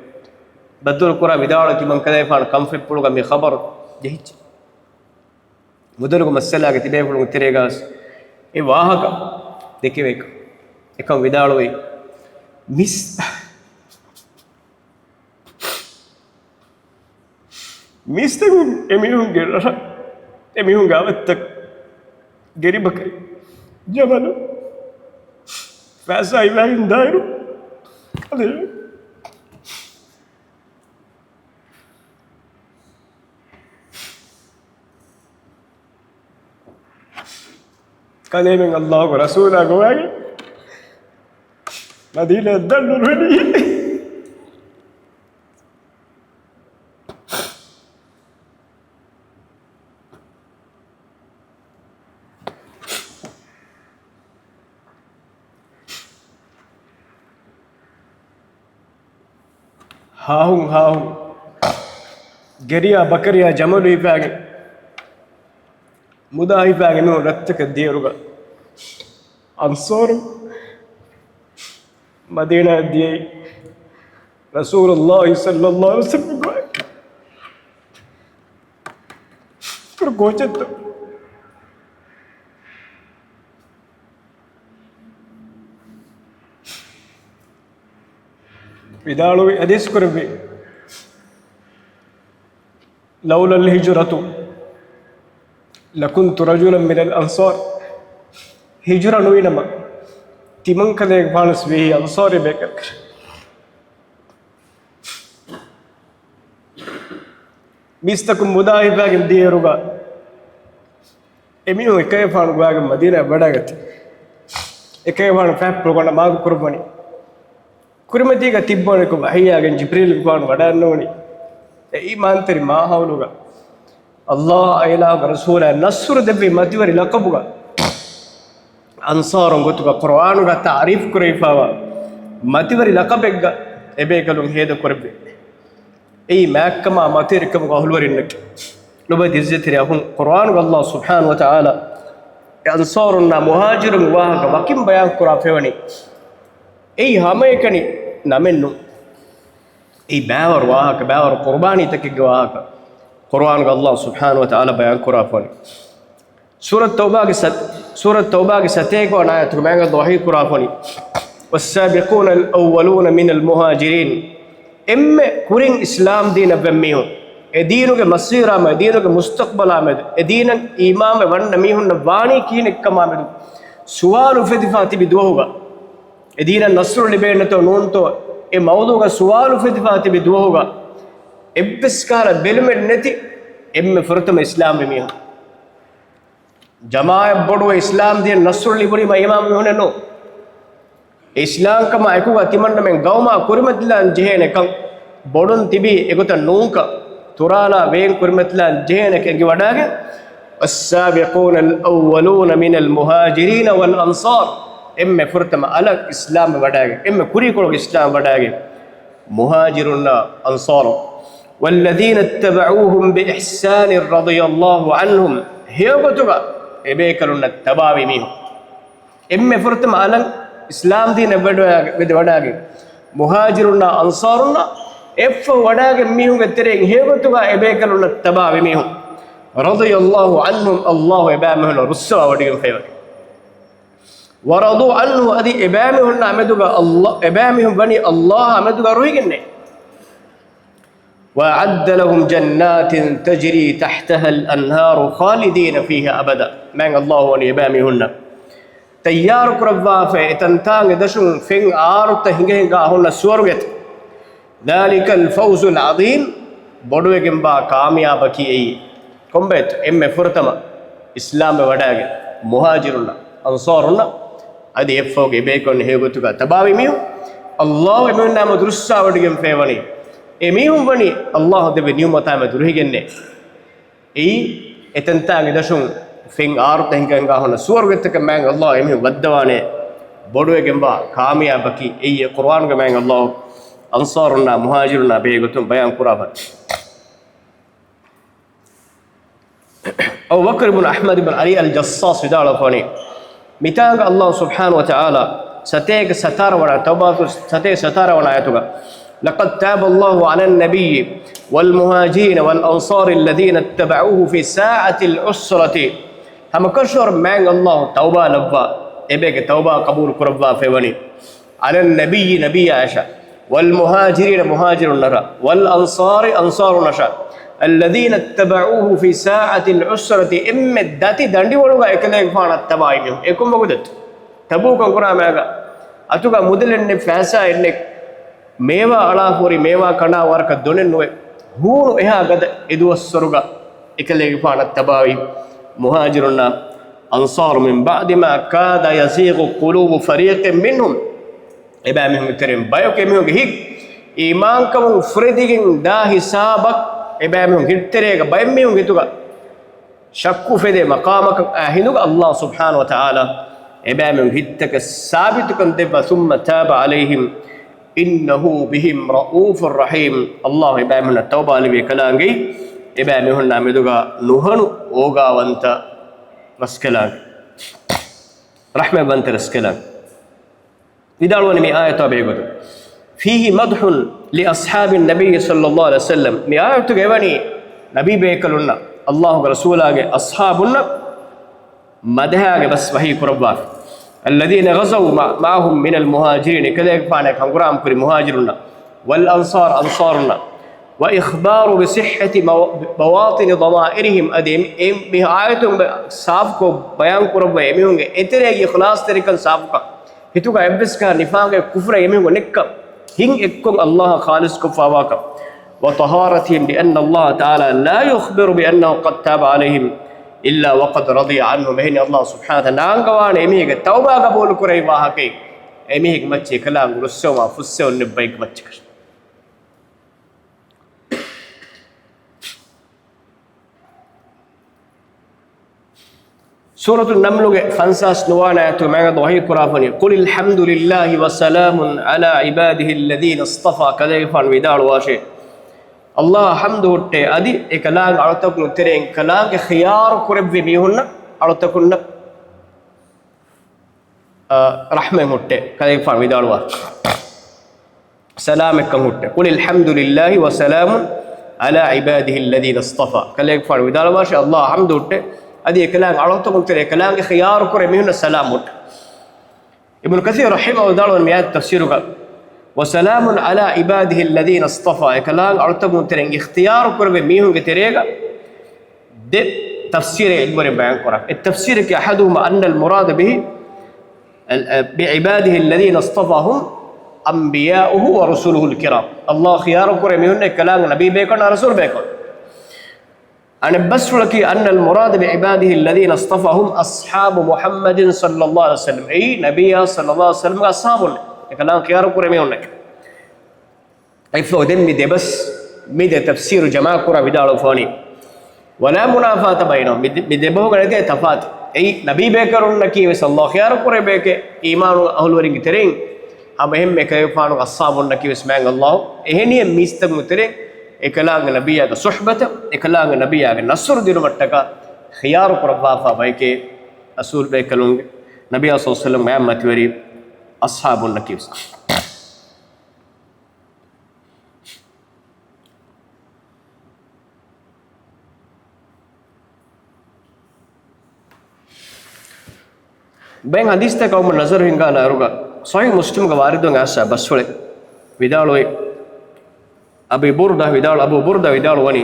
ބައްދަލުކުރާ ވިދާޅުވި ތިމަން ކަލޭގެފާނު ކަންފަތްޕުޅުގަ މި ޚަބަރު ޖެހިއްޖެ. މުދަލުގެ މައްސަލާގެ ތިބޭފުޅުން ތެރޭގަސް އެ ވާހަކަ ދެކެވޭކަށް އެކަން ވިދާޅުވި. މިސް މީސްތަކުން އެމީހުންގެ ރަށަށް، އެމީހުންގެ އަވަށްތައް ގެރިބަކަރި ޖަމަލު ފައިސާ އިވާގެން ދާއިރު ކަލޭ، ކަލޭމެން ﷲގެ ރަސޫލާ ގޮވާގެން މަދީނާއަށް ދަންނުރުހެނީ. ހާހުން ހާހުން ގެރިޔާ ބަކަރިޔާ ޖަމަލު ހިފާގެން، މުދާ ހިފާގެން ނޫން ރަށްތަކަށް ދިޔައިރުގަ އަންޞާރުން މަދީނާއަށް ދިޔައީ ރަސޫލުﷲ ޞައްލައްލާހު ޢަލައިހި ވަސައްލަމް ގޮވާ ކުރު ކޯޗެއްތޯ؟ ވިދާޅުވި ޙަދީޘް ކުރެއްވި، لولا الهجرة لكنت رجلا من الأنصار. ހިޖުރަ ނުވިނަމަ، ތިމަންކަލޭގެފާނުސް ވީ އަންޞާރީ ބޭކަލަކަށް. މީސްތަކުން މުދާ ހިފާގެން ދިޔައިރުގަ، އެމީހުން އެކަލޭގެފާނު ގޮވާގެން މަދީނާއަށް ވަޑައިގަތީ. އެކަލޭގެފާނު ފަތްޕުޅު ގޮނޑަށް މާކު ކުރައްވަނީ. ކުރިމަތީގަ ތިއްބަވަނިކޮށް ވަޙީއާގެން ޖިބްރީލްގެފާނު ވަޑައިނުވަނީ. އެ އީމާންތެރި މާހައުލުގަ، ﷲ އާއި އިލާހުގެ ރަސޫލާ ނަޞްރު ދެއްވި މަތިވެރި ލަޤަބުގަ، އަންޞާރުން ގޮތުގަ ޤުރުއާނުގަ ތަޢުރީފު ކުރެވިފައިވާ މަތިވެރި ލަޤަބެއްގަ އެބޭކަލުން ހޭދަ ކުރެއްވި. އެއީ މާތްކަމާ މަތިވެރިކަމުގެ އަހުލުވެރިންނަކީ. ލޮބުވެތި ޢިއްޒަތްތެރި އަޚުން، ޤުރުއާނުގަ ﷲ ސުބްޙާނަހޫ ވަތަޢާލާ އެ އަންޞާރުންނާ މުހާޖިރުންގެ ވާހަކަ ވަކިން ބަޔާން ކުރާ ފެވަނީ. އެއީ ހަމައެކަނި ނަމެއް ނޫން. އެއީ ބައިވަރު ވާހަކަ، ބައިވަރު ޤުރުބާނީތަކެއްގެ ވާހަކަ ޤުރުއާނުގަ ﷲ ސުބްޙާނަހޫ ވަތަޢާލާ ބަޔާން ކުރާ ފެވަނީ. ސޫރަތު ތައުބާގެ ސަ-، ސޫރަތު ތައުބާގެ ސަތޭކަ ވަނަ އާޔަތުގެ މާތް ﷲ ވަޙީ ކުރާ ފެވަނީ، والسابقون الأولون من المهاجرين، އެންމެ ކުރިން އިސްލާމް ދީނަށް ވަން މީހުން، އެ ދީނުގެ މަޞީރާ މެދު، އެ ދީނުގެ މުސްތަޤްބަލާ މެދު، އެ ދީނަށް އީމާންވެ ވަންނަ މީހުންނަށް ވާނީ ކިހިނެއްކަމާ މެދު ސުވާލު އުފެދިފާ ތިބި ދުވަހުގަ، އެ ދީނަށް ނަޞްރު ލިބޭނެތޯ ނޫންތޯ، އެ މައުޟޫޢުގަ ސުވާލު އުފެދިފާ ތިބި ދުވަހުގަ، އެއްވެސް ކަހަލަ ބެލުމެއް ނެތި އެންމެ ފުރަތަމަ އިސްލާމްވި މީހުން. ޖަމާޢަތް ބޮޑުވެ އިސްލާމް ދީން ނަޞްރު ލިބުނީމަ އީމާން މީހުނެއް ނޫން. އެ އިސްލާމްކަމާ އެކުގަ ތިމަންނަމެން ގައުމާ ކުރިމަތިލާން ޖެހޭނެ ކަން ބޮޑުން ތިބީ އެގޮތަށް ނޫންކަން، ތުރާލާ ވޭން ކުރިމަތިލާން ޖެހޭނެ ކަން އެނގިވަޑާގެން، والسابقون الأولون من المهاجرين والأنصار، އެންމެ ފުރަތަމަ އަލަށް އިސްލާމް ވަޑާގެން، އެންމެ ކުރީކޮޅުގެ އިސްލާމް ވަޑާގެން، މުހާޖިރުންނާ އަންޞާރު. والذين اتبعوهم بإحسان رضي الله عنهم، ހެޔޮގޮތުގަ އެބޭކަލުންނަށް ތަބާވި މީހުން. އެންމެ ފުރަތަމަ އަލަށް އިސްލާމް ދީނަށް ވެދި ވަޑާގެން، މުހާޖިރުންނާ އަންޞާރުންނާ އެއަށްފަހު ވަޑާގެން މީހުންގެ ތެރެއިން ހެޔޮގޮތުގަ އެބޭކަލުންނަށް ތަބާވި މީހުން. رضي الله عنهم، ﷲ އެބައިމީހުންނަށް ރުއްސަވާވޮޑިގެންފައިވަނީ. ورضوا عنه، އަދި އެބައިމީހުންނާ މެދުގަ ﷲ، އެބައިމީހުން ވަނީ ﷲ އާ މެދުގަ ރުހިގެންނޭ. وأعد لهم جنات تجري تحتها الأنهار خالدين فيها أبدا. މާތް ﷲ ވަނީ އެބައިމީހުންނަށް ތައްޔާރު ކުރައްވާފައި އެތަންތާނގެ ދަށުން ފެން އާރުތައް ހިނގަ ހިނގާ ހުންނަ ސުވަރުގެތައް. ذلك الفوز العظيم، ބޮޑުވެގެންވާ ކާމިޔާބަކީ އެއީ. ކޮންބައެއްތޯ؟ އެންމެ ފުރަތަމަ އިސްލާމްވެ ވަޑައިގެން މުހާޖިރުންނަށް، އަންޞާރުންނަށް، އަދި އެއްފަހުގެ އެބޭކަލުން ހެޔޮގޮތުގަ ތަބާވި މީހުން، ﷲ އެމީހުންނާ މެދު ރުއްސާވޮޑިގެންފައިވަނީ. އެމީހުން ވަނީ ﷲ ދެއްވި ނިޢުމަތާ މެދު ރުހިގެންނޭ. އެއީ، އެތަންތާނގެ ދަށުން ފެން އާރުތައް ހިނގަ ހިނގާ ހުންނަ ސުވަރުގެތަކަށް މާތް ﷲ އެމީހުން ވައްދަވާނެ. ބޮޑުވެގެންވާ ކާމިޔާބަކީ އެއީ. ޤުރުއާނުގަ މާތް ﷲ އަންޞާރުންނާ މުހާޖިރުންނާ ބެހޭ ގޮތުން ބަޔާން ކުރާފަ. އަބޫ ބަކްރު ބިން އަޙްމަދު ބިން ޢަލީ އަލް ޖައްޞާޞް ވިދާޅުވެފަވަނީ، މިތާނގަ ﷲ ސުބްޙާނަހޫ ވަތަޢާލާ ސަތޭކަ ސަތާރަ ވަނަ، ތައުބާ ސުރަ ސަތޭކަ ސަތާރަ ވަނަ އާޔަތުގަ، لقد تاب الله على النبي والمهاجرين والأنصار الذين اتبعوه في ساعة العسرة. ހަމަކަށަވަރު މާތް ﷲ ތައުބާ ލައްވާ، އެބޭކަލުންގެ ތައުބާ ޤަބޫލު ކުރައްވާފައިވަނީ. على النبي، ނަބިއްޔާއަށާ، والمهاجرين، މުހާޖިރުންނަށާ، والأنصار، އަންޞާރުންނަށާ، الذين اتبعوه في ساعة العسرة، އެންމެ ދަތި ދަނޑިވަޅުގަ އެކަލޭގެފާނަށް ތަބާވި މީހުން. އެ ކޮން ވަގުތެއްތޯ؟ ތަބޫކަށް ކުރާ މައިގަ އަތުގަ މުދަލެއް ނެތް، ފައިސާއެއް ނެތް، މޭވާ އަޅާފަ ހުރި މޭވާ ކަނޑާ ވަރަކަށް ދޮނެއް ނުވެ، ހޫނު އެހާ ގަދަ އެ ދުވަސްވަރުގަ އެކަލޭގެފާނަށް ތަބާވި މުހާޖިރުންނާ އަންޞާރު، من بعد ما كاد يزيغ قلوب فريق منهم، އެބައިމީހުންގެ ތެރެއިން ބަޔަކު އެމީހުންގެ ހިތް އީމާންކަމުން ފުރެދިގެން ދާ ހިސާބަށް، އެބައިމީހުން ހިތްތެރޭގަ ބައެއް މީހުންގެ ހިތުގަ ޝައްކު އުފެދޭ މަޤާމަކަށް އައި ހިނދުގަ، ﷲ ސުބްޙާނަހޫ ވަތަޢާލާ އެބައިމީހުންގެ ހިތްތަކަށް ސާބިތުކަން ދެއްވާ، ثم تاب عليهم إنه بهم رءوف رحيم، ﷲ އެބައިމީހުންނަށް ތައުބާ ލިބި އެކަލާނގެއީ، އެބައިމީހުންނާ މެދުގަ ނުހަނު އޯގާވަންތަ ރަސްކަލާނގެ، ރަޙްމަތްވަންތަ ރަސްކަލާނގެ. ވިދާޅުވަނީ މި އާޔަތާ ބެހޭގޮތުން، فيه مدح لأصحاب النبي صلى الله عليه وسلم، މި އާޔަތުގަ އެވަނީ ނަބީ ބޭކަލުންނަށް، ﷲގެ ރަސޫލާގެ އަޞްޙާބުންނަށް މަދަޙާގެ ބަސް ވަޙީ ކުރައްވާފަ. الذين غزوا مع-، معهم من المهاجرين، އެކަލޭގެފާނާއެކު ހަނގުރާމަ ކުރި މުހާޖިރުންނަށް، والأنصار، އަންޞާރުންނަށް، وإخبار بصحة مو-، بواطن ضمائرهم، އަދި އެ-، އެ-، މި އާޔަތުން ބަ-، ސާފުކޮށް ބަޔާން ކުރައްވައި އެމީހުންގެ އެތެރޭގެ އިޚްލާޞްތެރިކަން ސާފުކަން، ހިތުގަ އެއްވެސް ކަހަލަ ނިފާގެ ކުފުރެއް އެމީހުންގެ ނެތްކަން، ހިތް އެއްކޮށް ﷲ އަށް ޚާލިޞްކޮށްފައިވާކަން. وطهارتهم، لأن الله تعالى لا يخبر بأنه قد تاب عليهم إلا وقد رضي عنهم. އެހެނީ ﷲ ސުބްޙާނަހޫ ވަތަޢާލާ ނާންގަވާނެ އެމީހެއްގެ ތައުބާ ޤަބޫލު ކުރެވި ވާހަކައެއް، އެމީހެއްގެ މައްޗަށް އެކަލާނގެ ރުއްސެވުމާ ފުއްސެވުން ނެތް ބައެއްގެ މައްޗަކަށް. ސޫރަތު ނަމްލުގެ ފަންސާސް ނުވަވަނަ އާޔަތު މާތް ﷲ ވަޙީ ކުރާފަނީ، قل الحمد لله وسلام على عباده الذين اصطفى، ކަލޭގެފާނު ވިދާޅުވާށޭ، ﷲ އަށް ޙަމްދު ހުއްޓޭ، އަދި އެކަލާނގެ އަޅުތަކުން ތެރެއިން ކަލާނގެ ޚިޔާރު ކުރެއްވި މީހުންނަށް، އަޅުތަކުންނަށް ރަޙްމަތް ހުއްޓޭ، ކަލޭގެފާނު ވިދާޅުވާށޭ. ސަލާމަތްކަން ހުއްޓޭ. قل الحمد لله وسلام على عباده الذين اصطفى. ކަލޭގެފާނު ވިދާޅުވާށޭ، ﷲ އަށް ޙަމްދު ހުއްޓޭ، އަދި އެކަލާނގެ އަޅުތަކުން ތެރެ އެކަލާނގެ ޚިޔާރު ކުރެއްވި މީހުންނަށް ސަލާމް ހުއްޓޭ. އިބްނު ކަސީރު ރަޙިމަހުﷲ ވިދާޅުވަނީ މި އާޔަތު ތަފްސީރުގަ، وسلام على عباده الذين اصطفى، އެކަލާނގެ އަޅުތަކުން ތެރެއިން އިޚްތިޔާރު ކުރެއްވި މީހުންގެ ތެރޭގަ ދެ ތަފްސީރެއް ޢިލްމުވެރިން ބަޔާން ކުރާ. އެއް ތަފްސީރަކީ، أحدهما أن المراد به، بعباده الذين اصطفى هم أنبياؤه ورسله الكرام. ﷲ ޚިޔާރު ކުރޭ މީހުންނަށް އެކަލާނގެ ނަބީ ބޭކަލުންނާ ރަސޫލު ބޭކަލުން. އަނެއް ބަސްފުޅަކީ، أن المراد بعباده الذين اصطفى هم أصحاب محمد صلى الله عليه وسلم، އެއީ ނަބިއްޔާ ޞައްލައްލާހު ޢަލައިހި ވަސައްލަމްގެ އަޞްޙާބުން، އެކަލާނގެ ޚިޔާރު ކުރޭ މީހުންނެކެ. އެއްފަހު ދެން މި ދެބަސް، މި ދެ ތަފްސީރު ޖަމާކުރާ ވިދާޅުވެފަވަނީ، ولا منافاة بينهم، މި ދެ-، މި ދެބަހުގަ ނެތޭ ތަފާތު. އެއީ، ނަބީ ބޭކަލުންނަކީ ވެސް ﷲ ޚިޔާރު ކުރޭ ބަޔެކޭ، އީމާނު އަހުލުވެރިންގެ ތެރެއިން، ހަމަ އެހެންމެ އެކަލޭގެފާނުގެ އަޞްޙާބުންނަކީ ވެސް މާތް ﷲ އެހެނިހެން މީސްތަކުންގެ ތެރެއިން، އެކަލާނގެ ނަބިއްޔާގެ ޞުޙްބަތަށް، އެކަލާނގެ ނަބިއްޔާގެ ނަޞްރު ދިނުމަށްޓަކާ ޚިޔާރު ކުރައްވާފާ ބަޔެކޭ، ރަސޫލު ބޭކަލުންގެ، ނަބިއްޔާ ޞައްލައްލާހު ޢަލައިހި ވަސައްލަމްގެ މާތް މަތިވެރި އަޞްޙާބުންނަކީ ވެސް. ބައެއް ޙަދީޘްތަކަށް އައުމުން ނަޒަރު ހިންގާ ނަރުގަ ޞަޙީޙު މުސްލިމްގަ ވާރިދުވެ އައިސް ބަސްފުޅެއް ވިދާޅުވި، އަބީ ބުރްދާ ވިދާޅު، އަބޫ ބުރްދާ ވިދާޅުވަނީ،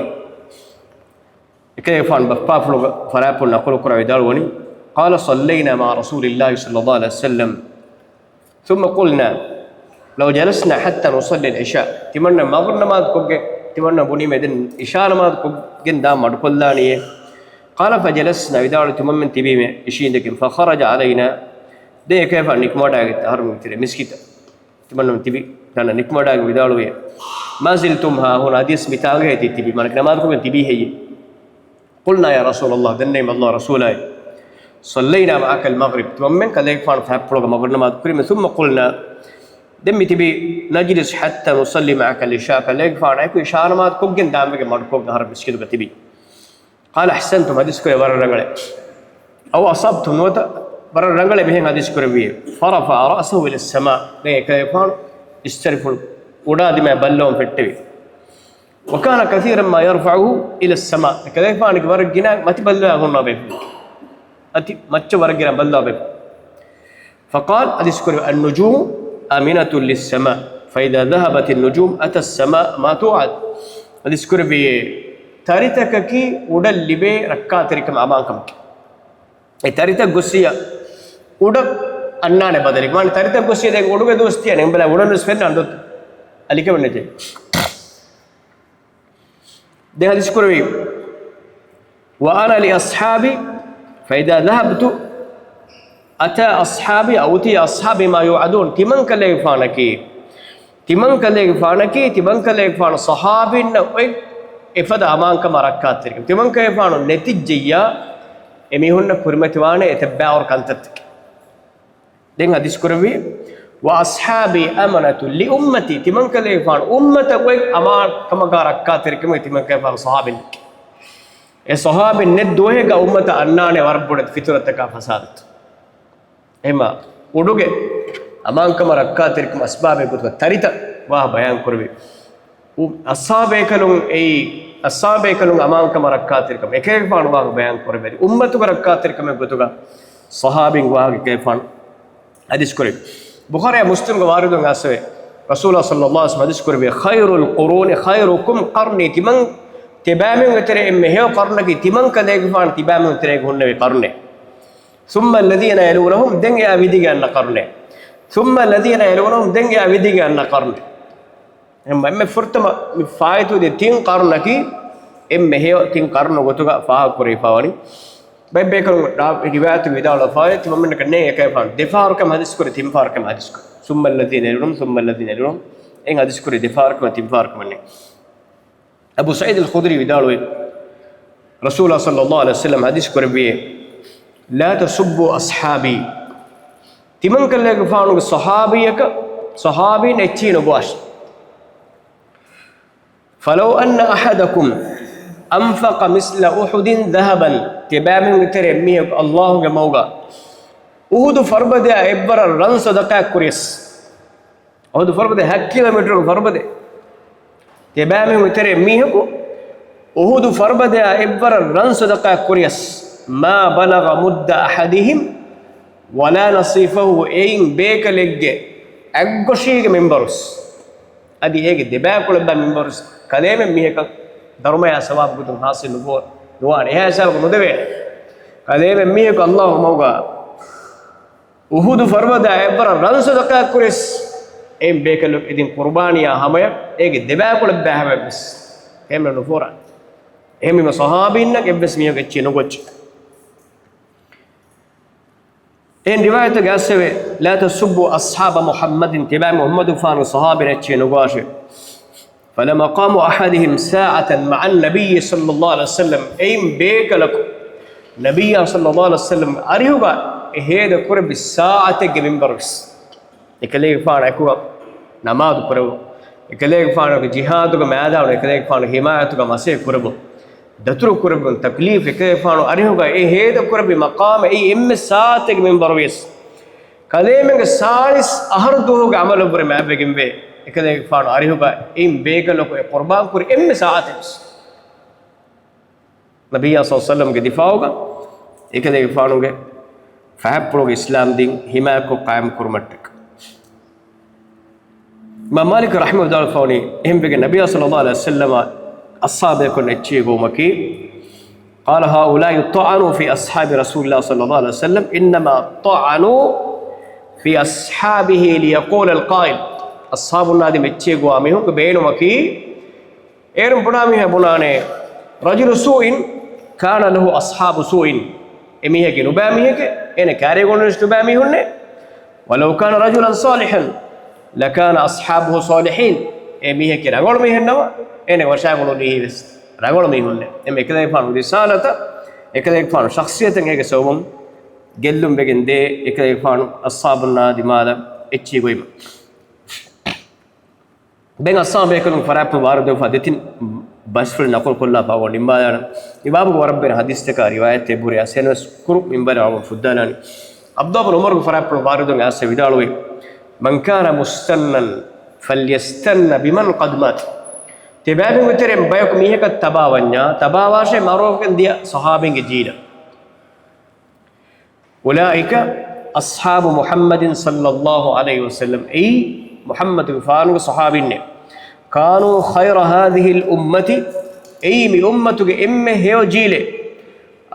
އެކަލޭގެފާނު ބައްޕާފުޅުގެ ފަރާތުން ނަޤުލު ކުރާ ވިދާޅުވަނީ، قال صلينا مع رسول الله صلى الله عليه وسلم ثم قلنا لو جلسنا حتى نصلي العشاء، ތިމަންނަ މަޣްރިބް ނަމާދު ކޮށްގެން، ތިމަންނަ ބުނީމޭ ދެން އިޝާ ނަމާދު ކޮށްގެން ދާން މަޑުކޮށްލާނީއޭ. قال فجلسنا، ވިދާޅު ތިމަންމެން ތިބީމޭ އިށީނދެގެން، فخرج علينا، ދެން އެކަލޭގެފާނު ނިކުމެވަޑައިގަތް އަހަރުމެން ތެރޭ މިސްކިތަށް. ތިމަންނަމެން ތިބި ތަނަށް ނިކުމެވަޑައިގެން ވިދާޅުވި، ما زلتم هاهنا، އަދިވެސް މިތާނގައޭ ތި ތިބީ، މާނަ ނަމާދު ކޮށްގެން ތިބީ ހެއްޔޭ؟ قلنا يا رسول الله، ދެންނެވީމެ ﷲ ރަސޫލާއޭ، صلينا معك المغرب، ތިމަންމެން ކަލޭގެފާނު ފަހަތްޕުޅުގަ މަޣްރިބް ނަމާދު ކުރީމެ، ثم قلنا، ދެން މި ތިބީ، نجلس حتى نصلي معك العشاء، ކަލޭގެފާނާއެކު އިޝާ ނަމާދު ކޮށްގެން ދާންވެގެން މަޑުކޮށްގެން އަހަރެން މިސްކިތުގަ ތިބީ. قال أحسنتم، ޙަދީޘް ކުރެވޭ ވަރަށް ރަނގަޅޭ. أو أصبتم، ނުވަތަ ވަރަށް ރަނގަޅޭ މިހެން ޙަދީޘް ކުރެއްވިއޭ. فرفع رأسه إلى السماء، ދެން އެކަލޭގެފާނު އިސްތަށިފުޅު އުޑާ ދިމާއަށް ބައްލަވަން ފެއްޓެވި. وكان كثيرا ما يرفعه إلى السماء، އެކަލޭގެފާނުގެ ވަރަށް ގިނަ މަތި ބައްލަވާ ހުންނަ ބޭފުޅު. އަތި މައްޗަށް ވަރަށް ގިނަ ބައްލަވާ ބޭފުޅު. فقال، ޙަދީޘް ކުރެއްވި، النجوم آمنة للسماء، فإذا ذهبت النجوم أتى السماء ما توعد. ޙަދީޘް ކުރެއްވި، ތަރިތަކަކީ އުޑަށް ލިބޭ ރައްކާތެރިކަމަށް އަމާންކަމަކީ. އެ ތަރިތައް ގޮއްސިޔަ އުޑަށް އަންނާނެ ބަދަލެއް. މާނަ ތަރިތައް ގޮއްސިޔަ ދެން އުޑުގެ ދުވަސް ތިޔަ ނެންބަލާ އުޑަން ވެސް ފެންނަ އަންދޮތަ އަލިކަމެއް ނެތޭ. ދެން ޙަދީޘް ކުރެއްވި، وأنا لأصحابي فإذا ذهبت أتى أصحابي أو أتي أصحابي ما يوعدون. ތިމަން ކަލޭގެފާނަކީ، ތިމަން ކަލޭގެފާނަކީ، ތިމަން ކަލޭގެފާނު ޞަޙާބީންނަށް އޮތް އެފަދަ އަމާންކަމާ ރައްކާތެރިކަން. ތިމަން ކަލޭގެފާނު ނެތިއްޖެއްޔާ، އެމީހުންނަށް ކުރިމަތިވާނެ އެތައްބާވަރު ކަންތައްތަކެއް. ދެން ޙަދީޘް ކުރެއްވި، وأصحابي أمنة لأمتي، ތިމަން ކަލޭގެފާނު އުއްމަތަށް އޮތް އަމާންކަމަކާ ރައްކާތެރިކަމެއް ތިމަން ކަލޭގެފާނު ޞަޙާބީންނަކީ. އެ ޞަޙާބީން ނެތް ދުވަހެއްގަ އުއްމަތަށް އަންނާނެ ވަރަށް ބޮޑެތި ފިތުނަތަކާ ފަސާދަތައް. އެހެންމާ އުޑުގެ އަމާންކަމަށް ރައްކާތެރިކަމުގެ އަސްބާބެއް ގޮތުގަ ތަރިތައް ވާހަކަ ބަޔާން ކުރެވި. އު-، އަޞްޙާބޭކަލުން އެއީ، އަޞްޙާބޭކަލުން އަމާންކަމަށް ރައްކާތެރިކަމަށް އެކަލޭގެފާނު ވާހަކަ ބަޔާން ކުރެވި. އުއްމަތުގެ ރައްކާތެރިކަމެއް ގޮތުގަ ޞަޙާބީން ވާހަކަ އެކަލޭގެފާނު ޙަދީޘް ކުރެވި. ބުޚާރީ މުސްލިމްގެ ވާރިދުން އައިސްފައި، ރަސޫލާ ޞައްލައްލާހު ޢަލައިހި ވަސައްލަމް ޙަދީޘް ކުރެވި، خير القرون، خيركم قرني، ތިމަން ތިބާމީހުންގެ ތެރޭ އެންމެ ހެޔޮ ޤަރުނަކީ ތިމަން ކަލޭގެފާނު ތިބާމީހުން ތެރޭގަ ހުންނެވި ޤަރުނެއް. ثم الذين يلونهم، ދެން އެއާ ވިދިގެން އަންނަ ޤަރުނެއް. ثم الذين يلونهم، ދެން އެއާ ވިދިގެން އަންނަ ޤަރުނެއް. އެހެން އެންމެ ފުރަތަމަ މި ފާއިތުވެދިޔަ ތިން ޤަރުނަކީ އެންމެ ހެޔޮ ތިން ޤަރުނު ގޮތުގަ ފާހަގަ ކުރެވިފައިވަނީ. ބައެއް ބޭކަލުން ރާ-، ރިވާޔަތު ވިދާޅުވެފައި ތިމަންމެންނަކަށް ނޭނގެ އެކަލޭގެފާނު ދެފަހަރު ކަމެއް ޙަދީޘް ކުރި، ތިން ފަހަރު ކަމެއް ޙަދީޘް ކުރި. ثم الذين يلونهم، ثم الذين يلونهم، އެން ޙަދީޘް ކުރި ދެފަހަރު ކަމެއް ތިން ފަހަރު ކަމެއް ނެތް. އަބޫ ސަޢީދުލް ޚުދްރީ ވިދާޅުވި، ރަސޫލާ ޞައްލައްލާހު ޢަލައިހި ވަސައްލަމް ޙަދީޘް ކުރެއްވިއޭ، لا تسبوا أصحابي، ތިމަން ކަލޭގެފާނުގެ ޞަޙާބީއަކަށް، ޞަޙާބީން އެއްޗެހި ނުގޮވާށި. فلو أن أحدكم أنفق مثل أحد ذهبا، ތިބާމީހުންގެ ތެރޭ އެއްމީހަކު ﷲ ގެ މަގުގަ އުޙުދު ފަރުބަދަޔާ އެއްވަރަށް ރަން ޞަދަޤާތް ކުރިޔަސް، އުޙުދު ފަރުބަދަ ހަތް ކިލޯމީޓަރު ފަރުބަދަ. ތިބާމީހުންގެ ތެރޭ އެއްމީހަކު އުޙުދު ފަރުބަދަޔާ އެއްވަރަށް ރަން ޞަދަޤާތް ކުރިޔަސް، ما بلغ مد أحدهم ولا نصيفه، އެއިން ބޭކަލެއްގެ އަތްގޮށީގެ މިންވަރުވެސް. އަދި އޭގެ ދެބައިކުޅަ ބައި މިންވަރުވެސް ކަލޭމެން މީހަކަށް ދަރުމަޔާ ސަވާބު ގޮތުން ޙާޞިލު ނުވާނެ. އެހާ ހިސާބަކުން ނުދެވޭނެ. ކަލޭމެން މީހަކު ﷲ ގެ މަގުގަ އުޙުދު ފަރުބަދަޔާ އެއްވަރަށް ރަން ޞަދަޤާތް ކުރިޔަސް، އެއިން ބޭކަލުން އެދިން ޤުރުބާނީއާ ހަމަޔަށް އޭގެ ދެބައިކުޅަ ބައި ހަމަޔަށްވެސް ކަލޭމެން ނުފޯރާނެ. އެހެންވީމަ ޞަޙާބީންނަށް އެއްވެސް މީހަކު އެއްޗެހި ނުގޮއްޗެ. އެހެން ރިވާޔަތެއްގަ އައިސްފައިވޭ، لا تسبوا أصحاب محمد، ތިބާމީހުން މުޙައްމަދުގެފާނުގެ ޞަޙާބީން އެއްޗެހި ނުގޮވާށޭ. فلمقام أحدهم ساعة مع النبي صلى الله عليه وسلم، އެއިން ބޭކަލަކު ނަބިއްޔާ ޞައްލައްލާހު ޢަލައިހި ވަސައްލަމްގެ އަރިހުގަ އެ ހޭދަ ކުރެއްވި ސާޢަތެއްގެ މިންވަރުވެސް. އެކަލޭގެފާނު އެކުގަ ނަމާދު ކުރެވުން، އެކަލޭގެފާނުގެ ޖިހާދުގެ މައިދާނު އެކަލޭގެފާނު ޙިމާޔަތުގަ މަސައްކަތް ކުރެވުން، ދަތުރު ކުރެވުން، ތަކްލީފް، އެކަލޭގެފާނު އަރިހުގަ އެ ހޭދަ ކުރެއްވި މަޤާމެއް އެއީ އެންމެ ސާޢަތެއްގެ މިންވަރުވިޔަސް. ކަލޭމެންގެ ސާޅީސް އަހަރު ދުވަހުގެ ޢަމަލަށްވުރެ މާތްވެގެންވޭ. އެކަލޭގެފާނު އަރިހުގަ އެއިން ބޭކަލަކު އެ ޤުރުބާން ކުރި އެންމެ ސާޢަތެއްވެސް. ނަބިއްޔާ ޞައްލައްލާހު ޢަލައިހި ވަސައްލަމްގެ ދިފާޢުގަ އެކަލޭގެފާނުގެ ފަހަތްޕުޅުގެ އިސްލާމް ދީން ހިމާޔަތްކޮށް ޤާއިމް ކުރުމަށްޓަކަ. އިމާމް މާލިކް ރަޙިމަހުﷲ ފަހުނީ އެހެންވެގެން ނަބިއްޔާ ޞައްލަﷲ ޢަލައިހި ވަސައްލަމަ އަޞްޙާބޭކޮށް އެއްޗިހި ގޮވުމަކީ، قال هؤلاء طعنوا في أصحاب رسول الله صلى الله عليه وسلم، إنما طعنوا في أصحابه ليقول القائل، އަޞްޙާބުންނާ ދެމެ އެއްޗިހި ގޮވާ މީހުންގެ ބޭނުމަކީ، އޭރުން ބުނާ މީހާ ބުނާނެ، رجل سوء كان له أصحاب سوء، އެ މީހެއްގެ ނުބައި މީހެކޭ، އޭނަ ކާރިއަށް ނުބައި މީހުންނޭ. ولو كان رجلا صالحا لكان أصحابه صالحين، އެ މީހެއްގެ ރަނގަޅު މީހެއްނަމަ، އޭނަ ވަށާގޮޅު މީހީވެސް ރަނގަޅު މީހުންނޭ. އެމެ އެކަލޭގެފާނު ރިސާލަތަށް، އެކަލޭގެފާނު ޝަޚްޞިއްޔަތަށް އޭގެ ސަބަބުން ގެއްލުން ވެގެން ދޭ، އެކަލޭގެފާނު އަޞްޙާބުންނާ ދިމާލަށް އެއްޗިހި ގޮވީމަ. ދެން އައްސާމް ބޭކަލުން ފަރާތްޕުޅު ވާރިދުވެފާ ދެތިން ބަސްފުޅި ނަޤުލު ކޮށްލާފަ އަޅުގަނޑު ނިންމާލާނަން. މި ބާބުގެ ވަރަށް ބޭރަށް ޙަދީޘްތަކާ ރިވާޔަތެއް ބުރި އަސް އެންވެސް ކުރު މިންބަރެއް އަޅުގަނޑު ފުއްދާލާނީ. ޢަބްދުﷲ ބިން ޢުމަރުގެ ފަރާތްޕުޅު ވާރިދުވެގެން އައްސަ ވިދާޅުވި، من كان مستنا فليستن بمن قد مات. ތިބާމީހުންގެ ތެރެއިން ބަޔަކު މީހަކަށް ތަބާވަންޏާ، ތަބާވާށޭ މަރުވެގެން ދިޔަ ޞަޙާބީންގެ ޖީލަށް. أولئك أصحاب محمد صلى الله عليه وسلم، އެއީ މުޙައްމަދުގެފާނުގެ ޞަޙާބީންނޭ. كانوا خير هذه الأمة، އެއީ މި އުއްމަތުގެ އެންމެ ހެޔޮ ޖީލެއް.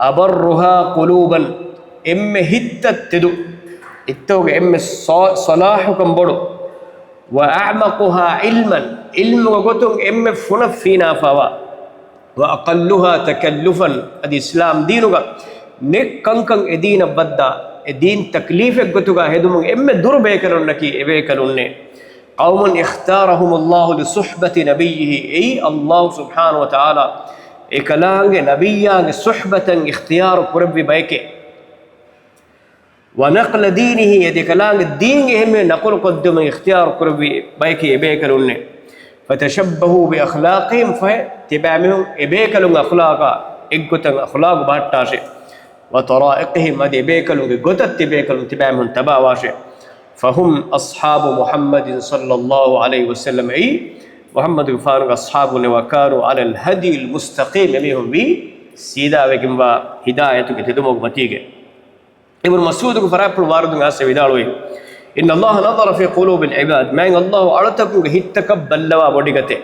أبرها قلوبا، އެންމެ ހިތްތައް ތެދު، ހިތުގެ އެންމެ ޞަ-، ޞަލާޙުކަން ބޮޑު. وأعمقها علما، ޢިލްމުގެ ގޮތުން އެންމެ ފުނަށް ފީނާފަވާ. وأقلها تكلفا، އަދި އިސްލާމް ދީނުގަ ނެތް ކަންކަން އެ ދީނަށް ވައްދާ، އެ ދީން ތަކްލީފެއް ގޮތުގަ ހެދުމުގެ އެންމެ ދުރު ބޭކަލުންނަކީ އެބޭކަލުންނޭ. قوم اختارهم الله لصحبة نبيه، އެއީ ﷲ ސުބްޙާނަހޫ ވަތަޢާލާ އެކަލާނގެ ނަބިއްޔާގެ ޞުޙްބަތަށް އިޚްތިޔާރު ކުރެއްވި ބަޔެކޭ. ونقل دينه، އެ ދެކަލާނގެ ދީން އެހެންމެ ނަޤުލު ކޮށްދިއުމަށް އިޚްތިޔާރު ކުރެއްވި ބަޔެކޭ އެބޭކަލުންނޭ. فتشبهوا بأخلاقهم، ފަހެ ތިބާމީހުން އެބޭކަލުން އަޚްލާޤާ އެއްގޮތަށް އަޚްލާޤު ބަހައްޓާށޭ. وطرائقهم، އަދި އެބޭކަލުންގެ ގޮތަށް ތިބޭކަލުން ތިބާމީހުން ތަބާވާށޭ. فهم أصحاب محمد صلى الله عليه وسلم، އެއީ މުޙައްމަދުގެފާނުގެ އަޞްޙާބުންނޭ. وكانوا على الهدي المستقيم، އެމީހުން ވީ ސީދާވެގެންވާ ހިދާޔަތުގެ ތެދުމަގުމަތީގަ. އިބްނު މަސްޢޫދުގެ ފަރާތްޕުޅު ވާރިދުވެގެން އައްސަ ވިދާޅުވީ، إن الله نظر في قلوب العباد، މާތް ﷲ އަޅުތަކުންގެ ހިތްތަކަށް ބައްލަވާ ވޮޑިގަތޭ.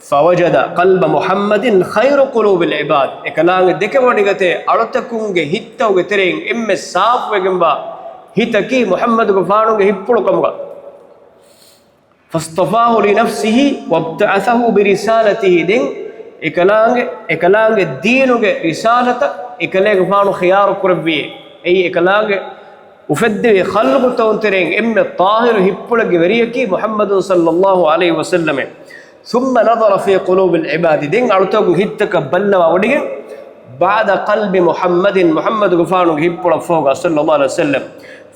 فوجد قلب محمد خير قلوب العباد، އެކަލާނގެ ދެކެ ވޮޑިގަތޭ އަޅުތަކުންގެ ހިތްތަކުގެ ތެރެއިން އެންމެ ސާފުވެގެންވާ ހިތަކީ މުޙައްމަދުގެފާނުގެ ހިތްޕުޅު ކަމުގަ. فاصطفاه لنفسه وابتعثه برسالته، ދެން އެކަލާނގެ، އެކަލާނގެ ދީނުގެ ރިސާލަތަށް އެކަލޭގެފާނު ޚިޔާރު ކުރެއްވިއޭ. އެއީ އެކަލާނގެ އުފެއްދެވި ޚަލްޤުތަކުން ތެރެއިން އެންމެ ޠާހިރު ހިތްޕުޅެއްގެ ވެރިޔަކީ މުޙައްމަދު ޞައްލައްލާހު ޢަލައިހި ވަސައްލަމޭ. ثم نظر في قلوب العباد، ދެން އަޅުތަކުން ހިތްތަކަށް ބައްލަވާ ވޮޑިގެން، بعد قلب محمد، މުޙައްމަދުގެފާނުގެ ހިތްޕުޅަށްފަހުގަ ޞައްލައްލާހު ޢަލައިހި ވަސައްލަމް،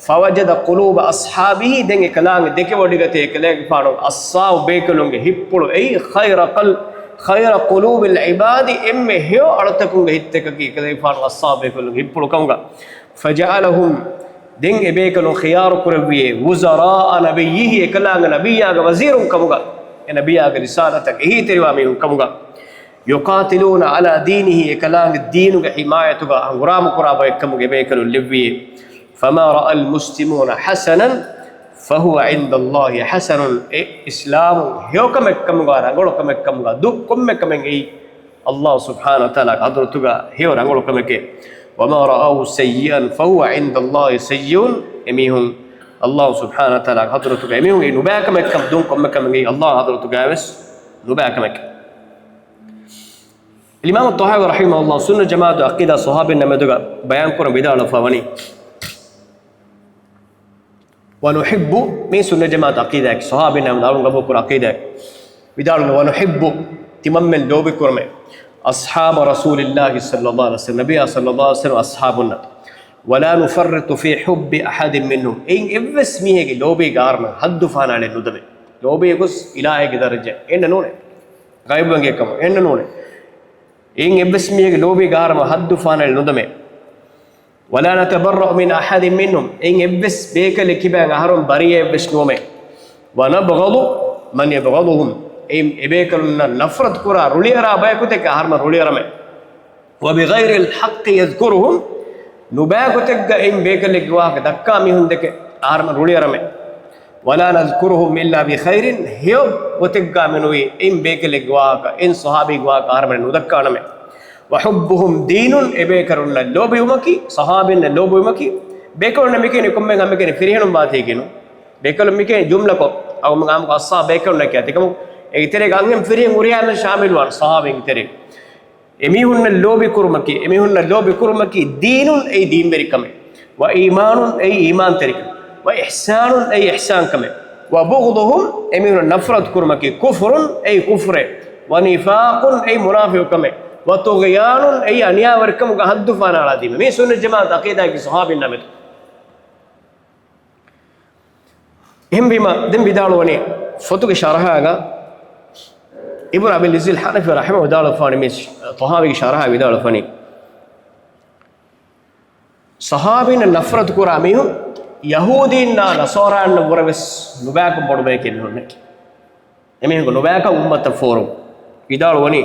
فوجد قلوب أصحابه، ދެން އެކަލާނގެ ދެކެ ވޮޑިގަތޭ އެކަލޭގެފާނު އަޞްޙާބު ބޭކަލުންގެ ހިތްޕުޅު އެއީ خير قل-، خير قلوب العباد، އެންމެ ހެޔޮ އަޅުތަކުންގެ ހިތްތަކަކީ އެކަލޭގެފާނު އަޞްޙާބު ބޭކަލުންގެ ހިތްޕުޅު ކަމުގަ. فجعلهم، ދެން އެބޭކަލުން ޚިޔާރު ކުރެއްވިއޭ، وزراء نبيه، އެކަލާނގެ ނަބިއްޔާގެ ވަޒީރުން ކަމުގަ، އެ ނަބިއްޔާގެ ރިސާލަތަށް އެހީތެރިވާ މީހުން ކަމުގަ. يقاتلون على دينه، އެކަލާނގެ ދީނުގެ ޙިމާޔަތުގަ ހަނގުރާމަ ކުރާ ބައެއްކަމުގެ އެބޭކަލުން ލެއްވިއޭ. فما رأى المسلمون حسنا فهو عند الله حسن، އެ އިސްލާމުން ހެޔޮކަމެއްކަމުގަ، ރަނގަޅު ކަމެއްކަމުގަ، ދުށް ކޮންމެ ކަމެއް އެއީ ﷲ ސުބްޙާނަހޫ ވަތަޢާލާގެ ޙަޟްރަތުގަ ހެޔޮ ރަނގަޅު ކަމެކޭ. وما رأوه سيئا فهو عند الله سيئ، އެމީހުން ﷲ ސުބްޙާނަހޫ ވަތަޢާލާގެ ޙަޟްރަތުގަ އެމީހުންގެ ނުބައިކަމެއްކަމަށް ދުށް ކޮންމެ ކަމެއް އެއީ ﷲ ގެ ޙަޟްރަތުގައިވެސް ނުބައިކަމެކޭ. އިމާމު ޠަޙާވީ ރަޙިމަހުﷲ ސުންނަތް ޖަމާޢަތު ޢަޤީދާ ޞަޙާބީންނާ މެދުގަ ބަޔާންކުރަން ވިދާޅުވެފަ ވަނީ، ونحب، މީ ސުންނަތް ޖަމާޢަތު ޢަޤީދާއަކީ، ޞަޙާބީންނާ މެދު އަޅުން ގަބޫލުކުރާ ޢަޤީދާއެއް. ވިދާޅުވި، ونحب، ތިމަންމެން ލޯބިކުރަމޭ، أصحاب رسول الله صلى الله عليه وسلم، ނަބިއްޔާ ޞައްލައްލާހު ޢަލައިހި ވަސައްލަމް އަޞްޙާބުންނަށް، ولا نفرط في حب أحد منهم، އެއިން އެއްވެސް މީހެއްގެ ލޯބީގެ އަހަރުމެން ޙައްދު ފަހަނައަޅެއް ނުދެމޭ. ލޯބީ ގޮސް އިލާހީގެ ދަރަޖަ އެންނަ ނޫނޭ. ޣައިބު އެނގޭ ކަމަށް އެންނަ ނޫނޭ. އެއިން އެއްވެސް މީހެއްގެ ލޯބީގެ އަހަރުމެން ޙައްދު ފަހަނައަޅެއް ނުދެމޭ. ولا نتبرأ من أحد منهم، އެއިން އެއްވެސް ބޭކަލެއް ކިބައިން އަހަރުން ބަރީއައެއްވެސް ނުވަމޭ. ونبغض من يبغضهم، އެއިން އެބޭކަލުންނަށް ނަފްރަތު ކުރާ، ރުޅިއަރާ ބަޔަކު ދެކެ އަހަރުމެން ރުޅިއަރަމޭ. وبغير الحق يذكرهم، ނުބައި ގޮތެއްގަ އެއިން ބޭކަލެއްގެ ވާހަކަ ދައްކާ މީހުންދެކެ އަހަރުމެން ރުޅިއަރަމެ. ولا نذكرهم إلا بخير، ހެޔޮ ގޮތެއްގަ މިނުވީ އެއިން ބޭކަލެއްގެ ވާހަކަ، އެއިން ޞަޙާބީގެ ވާހަކަ އަހަރުމެން ނުދައްކާނަމެ. وحبهم دين، އެބޭކަލުންނަށް ލޯބިވުމަކީ، ޞަޙާބީންނަށް ލޯބިވުމަކީ، ބޭކަލުންނަށް މިކިޔަނީ ކޮންމެ ހަމަކެނި ފިރިހެނުން ވާތީކިނު. ބޭކަލުން މިކިޔަނީ ޖުމްލަކޮށް، އައުމު އާމުކޮށް އައްޞާ ބޭކަލުންނަށް ކިޔާ. ތިކަމު އޭގެ ތެރޭގަ އަންހެން ފިރިހެން ހުރިހާ އެންމެން ޝާމިލުވާން ޞަޙާބީންގެ ތެރޭ. އެމީހުންނަށް ލޯބި ކުރުމަކީ، އެމީހުންނަށް ލޯބި ކުރުމަކީ ދީނުން އެއީ ދީންވެރިކަމެއް، ވައީމާނުން އެއީ އީމާންތެރިކަމެއް، ވައިޙްސާނުން އެއީ އިޙްސާންކަމެއް، ވަބުޣްޟުހުމް އެމީހުންނަށް ނަފްރަތު ކުރުމަކީ ކުފުރުން އެއީ ކުފުރެއް، ވަނިފާޤުން އެއީ މުނާފިޤުކަމެއް، ވަޠުޣްޔާނުން އެއީ އަނިޔާވެރިކަމުގަ ހައްދު ފަނާޅާދީމެއް. މީ ސުންނަތް ޖަމާޢަތް ޢަޤީދާގެ ޞަޙާބީންނާ މެދު. އެހެންވީމަ، ދެން ވިދާޅުވަނީ ފޮތުގެ ޝަރަޙާގަ އިބްނު އަބިލް ޢިއްޒިލް ޙަނަފީ ރަޙިމަހު ވިދާޅުވެފާނެ މި ޠަޙާވީގެ ޝަރަޙާ ވިދާޅުވެފާނެ، ޞަޙާބީންނަށް ނަފްރަތު ކުރާ މީހުން ޔަހޫދީންނާ ނަޞާރާއިންނަށް ވުރެ ވެސް ނުބައިކަން ބޮޑު ބަޔެކޭ މީހުންނަކީ. އެމީހުންގެ ނުބައިކަން އުއްމަތަށް ފޯރު ވިދާޅުވަނީ.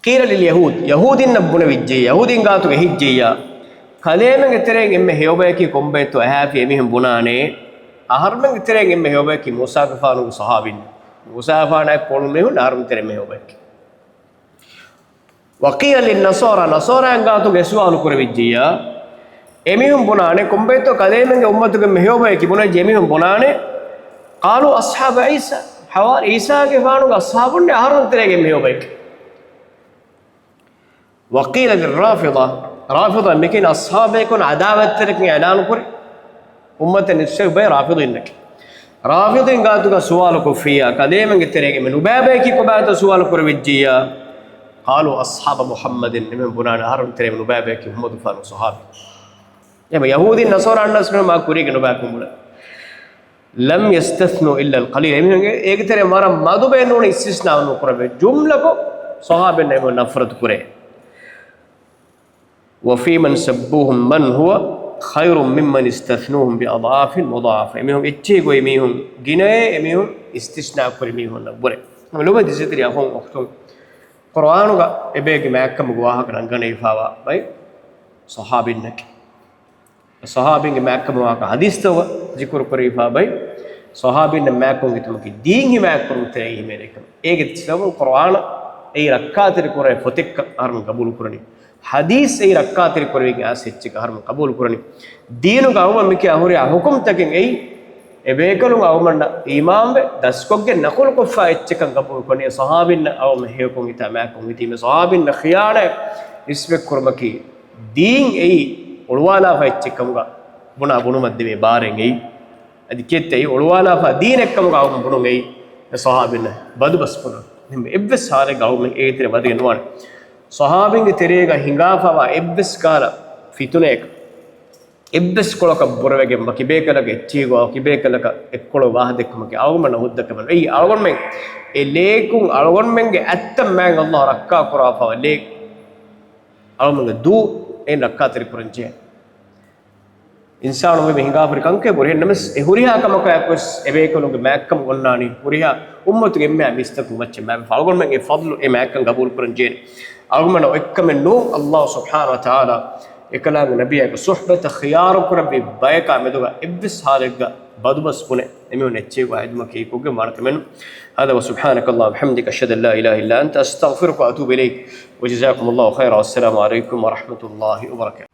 قيل لليهود، ޔަހޫދީންނަށް ބުނެވިއްޖެ، ޔަހޫދީން ގާތުގަ އެހިއްޖެއްޔާ، ކަލޭމެންގެ ތެރެއިން އެންމެ ހެޔޮބަޔަކީ ކޮންބައެއްތޯ އަހާފި އެމީހުން ބުނާނެ، އަހަރުމެންގެ ތެރެއިން އެންމެ ހެޔޮބަޔަކީ މޫސާގެފާނުގެ ޞަޙާބީން. މޫސާގެފާނާއެކު އުޅުނު މީހުން އަހަރުމެންގެ ތެރެއިން އެންމެ ހެޔޮބަޔަކީ. وقيل للنصارى، ނަޞާރާއިން ގާތުގަ އެ ސުވާލު ކުރެވިއްޖެއްޔާ، އެމީހުން ބުނާނެ، ކޮންބައެއްތޯ ކަލޭމެންގެ އުއްމަތުގެ އެންމެ ހެޔޮބަޔަކީ ބުނެވިއްޖެ އެމީހުން ބުނާނެ، قالوا أصحاب عيسى، ޙަވާރީ ޢީސާގެފާނުގެ އަޞްޙާބުންނޭ އަހަރުމެން ތެރޭގެ އެންމެ ހެޔޮބަޔަކީ. وقيل للرافضة، ރާފިޟާ މިކިން އަޞްޙާބަޔަކުން ޢަދާވަތްތެރިކަން އިޢުލާނު ކުރި، އުއްމަތަށް ނިސްބަތް ބައި ރާފިޟީންނަކީ. ރާފިޟީން ގާތުގަ ސުވާލު ކޮށްފިއްޔާ، ކަލޭމެންގެ ތެރޭގެ އެންމެ ނުބައި ބަޔަކީ ކޮބާތޯ ސުވާލު ކުރެވިއްޖިއްޔާ، قالوا أصحاب محمد، އެމީހުން ބުނާނެ އަހަރުމެން ތެރޭގެ ނުބައި ބަޔަކީ މުޙައްމަދުގެފާނުގެ ޞަޙާބީ. އެމަ ޔަހޫދީން ނަޞާރާ އަންނަސް މާ ކުރީގެ ނުބައިކަން ބުނާ. لم يستثنوا إلا القليل، އެމީހުންގެ އޭގެ ތެރޭ ވަރަށް މަދު ބޭނުން އިސްތިސްނާ ނުކުރެވޭ. ޖުމްލަކޮށް ޞަޙާބީންނަށް އެމީހުން ނަފްރަތު ކުރޭ. وفيمن سبوهم من هو خير ممن استثنوهم بأضعاف مضاعفة. އެމީހުން އެއްޗެހި ގޮތް މީހުން ގިނައޭ އެމީހުން އިސްތިސްނާ ކުރި މީހުންނަށް ވުރެ. ލޮބުވެތި އިއްޒަތްތެރި އަޚުން އުޚްތުން، ޤުރުއާނުގަ އެބައެއްގެ މާތްކަމުގެ ވާހަކަ ރަނގަޅަށް ފާވާ ބައެއް ޞަޙާބީންނަކީ. ޞަޙާބީންގެ މާތްކަމުގެ ވާހަކަ ޙަދީޘްތަކުގަ ޒިކުރު ކުރެވިފާ ބައެއް ޞަޙާބީންނަށް މާތްކަން ހިތުމަކީ ދީން ހިމާޔަތްކުރުން ތެރެއިން ހިމެނޭ ކަމަށް. އޭގެ ސަބަބުން ޤުރުއާނަށް އެއީ ރައްކާތެރި ކުރާ ފޮތެއްކަން އަހަރުމެން ޤަބޫލު ކުރަނީ. ޙަދީޘް އެއީ ރައްކާތެރި ކުރެވިގެން އައިސް އެއްޗެއް އަހަރުމެން ޤަބޫލު ކުރަނީ. ދީނުގަ އަޅުގަނޑު މިކިޔާ ހުރިހާ ޙުކުމްތަކެއް އެއީ އެބޭކަލުން އަޅުގަނޑަށް އީމާންވެ ދަސްކޮށްގެން ނަޤުލުކޮށްފާ އެއްޗެއްކަން ޤަބޫލު ކުރަނީ. ޞަޙާބީންނަށް އަޅުގަނޑު ހެޔޮކޮށް ހިތާ މާތްކޮށް ހިތީމެ ޞަޙާބީންނަށް ޚިޔާނާތް ނިސްބަތް ކުރުމަކީ ދީން އެއީ އޮޅުވާލާފަ އެއްޗެއްކަމުގަ ބުނާ ބުނުމަށް ދެވޭ ބާރެއް އެއީ. އަދި ކިއެއްތަ އެއީ އޮޅުވާލާފަ ދީނެއްކަމުގަ އަޅުގަނޑު ބުނުން އެއީ އެ ޞަޙާބީންނަށް ބަދުބަސް ބުނުން. އެއްވެސް ހާލެއްގަ އަޅުގަނޑު އޭގެ ތެރެ ވަދެގެން ނުވާނެ. ޞަޙާބީންގެ ތެރޭގަ ހިނގާފަވާ އެއްވެސް ކަހަލަ ފިތުނައަކަށް އެއްވެސް ކޮޅަކަށް ބުރަވެގެން ވަކި ބޭކަލަކަށް އެއްޗެހި ގޮތަށް ވަކި ބޭކަލަކަށް އެއްކޮޅު ވާހަ ދެއްކުމަކީ އަޅުގަނޑަށް ހުއްދަ ކަމެއް ނޫން. އެއީ އަޅުގަނޑުމެން އެ ލޭކުން އަޅުގަނޑުމެންގެ އަތްތައް މާތް ﷲ ރައްކާ ކުރާފަވާ ލޭ އަޅުގަނޑުމެންގެ ދޫ އެއިން ރައްކާތެރި ކުރަން ޖެހޭ. އިންސާނުން މި ހިނގާފަ ހުރި ކަންކަން ހުރި ނަމަވެސް އެ ހުރިހާ ކަމަކާއެކުވެސް އެބޭކަލުންގެ މާތްކަން އޮންނާނީ ހުރިހާ އުއްމަތުގެ އެންމެހާ މީސްތަކުން މައްޗަށް މާތްވެފަ. އަޅުގަނޑުމެން އެ ފަޟްލު އެ މާތްކަން ގަބޫލު ކުރަން ޖެހޭނެ. އަޅުގަނޑަށް އޮތްކަމެއް ނޫން. ﷲ ސުބްޙާނަހޫ ވަތަޢާލާ އެކަލާނގެ ނަބިއްޔާގެ ޞުޙްބަތަށް ޚިޔާރު ކުރެއްވި ބަޔަކާ މެދުގަ އެއްވެސް ހާލެއްގަ ބަދުބަސް ބުނެ އެމީހުން އެއްޗެހި ގޮތަށް ހެދުމަކީ ކޮށްގެން ވާނެ ކަމެއް ނޫން. هذا وسبحانك اللهم وبحمدك، أشهد أن لا إله إلا أنت، أستغفرك وأتوب إليك، وجزاكم الله خيرا، والسلام عليكم ورحمة الله وبركاته.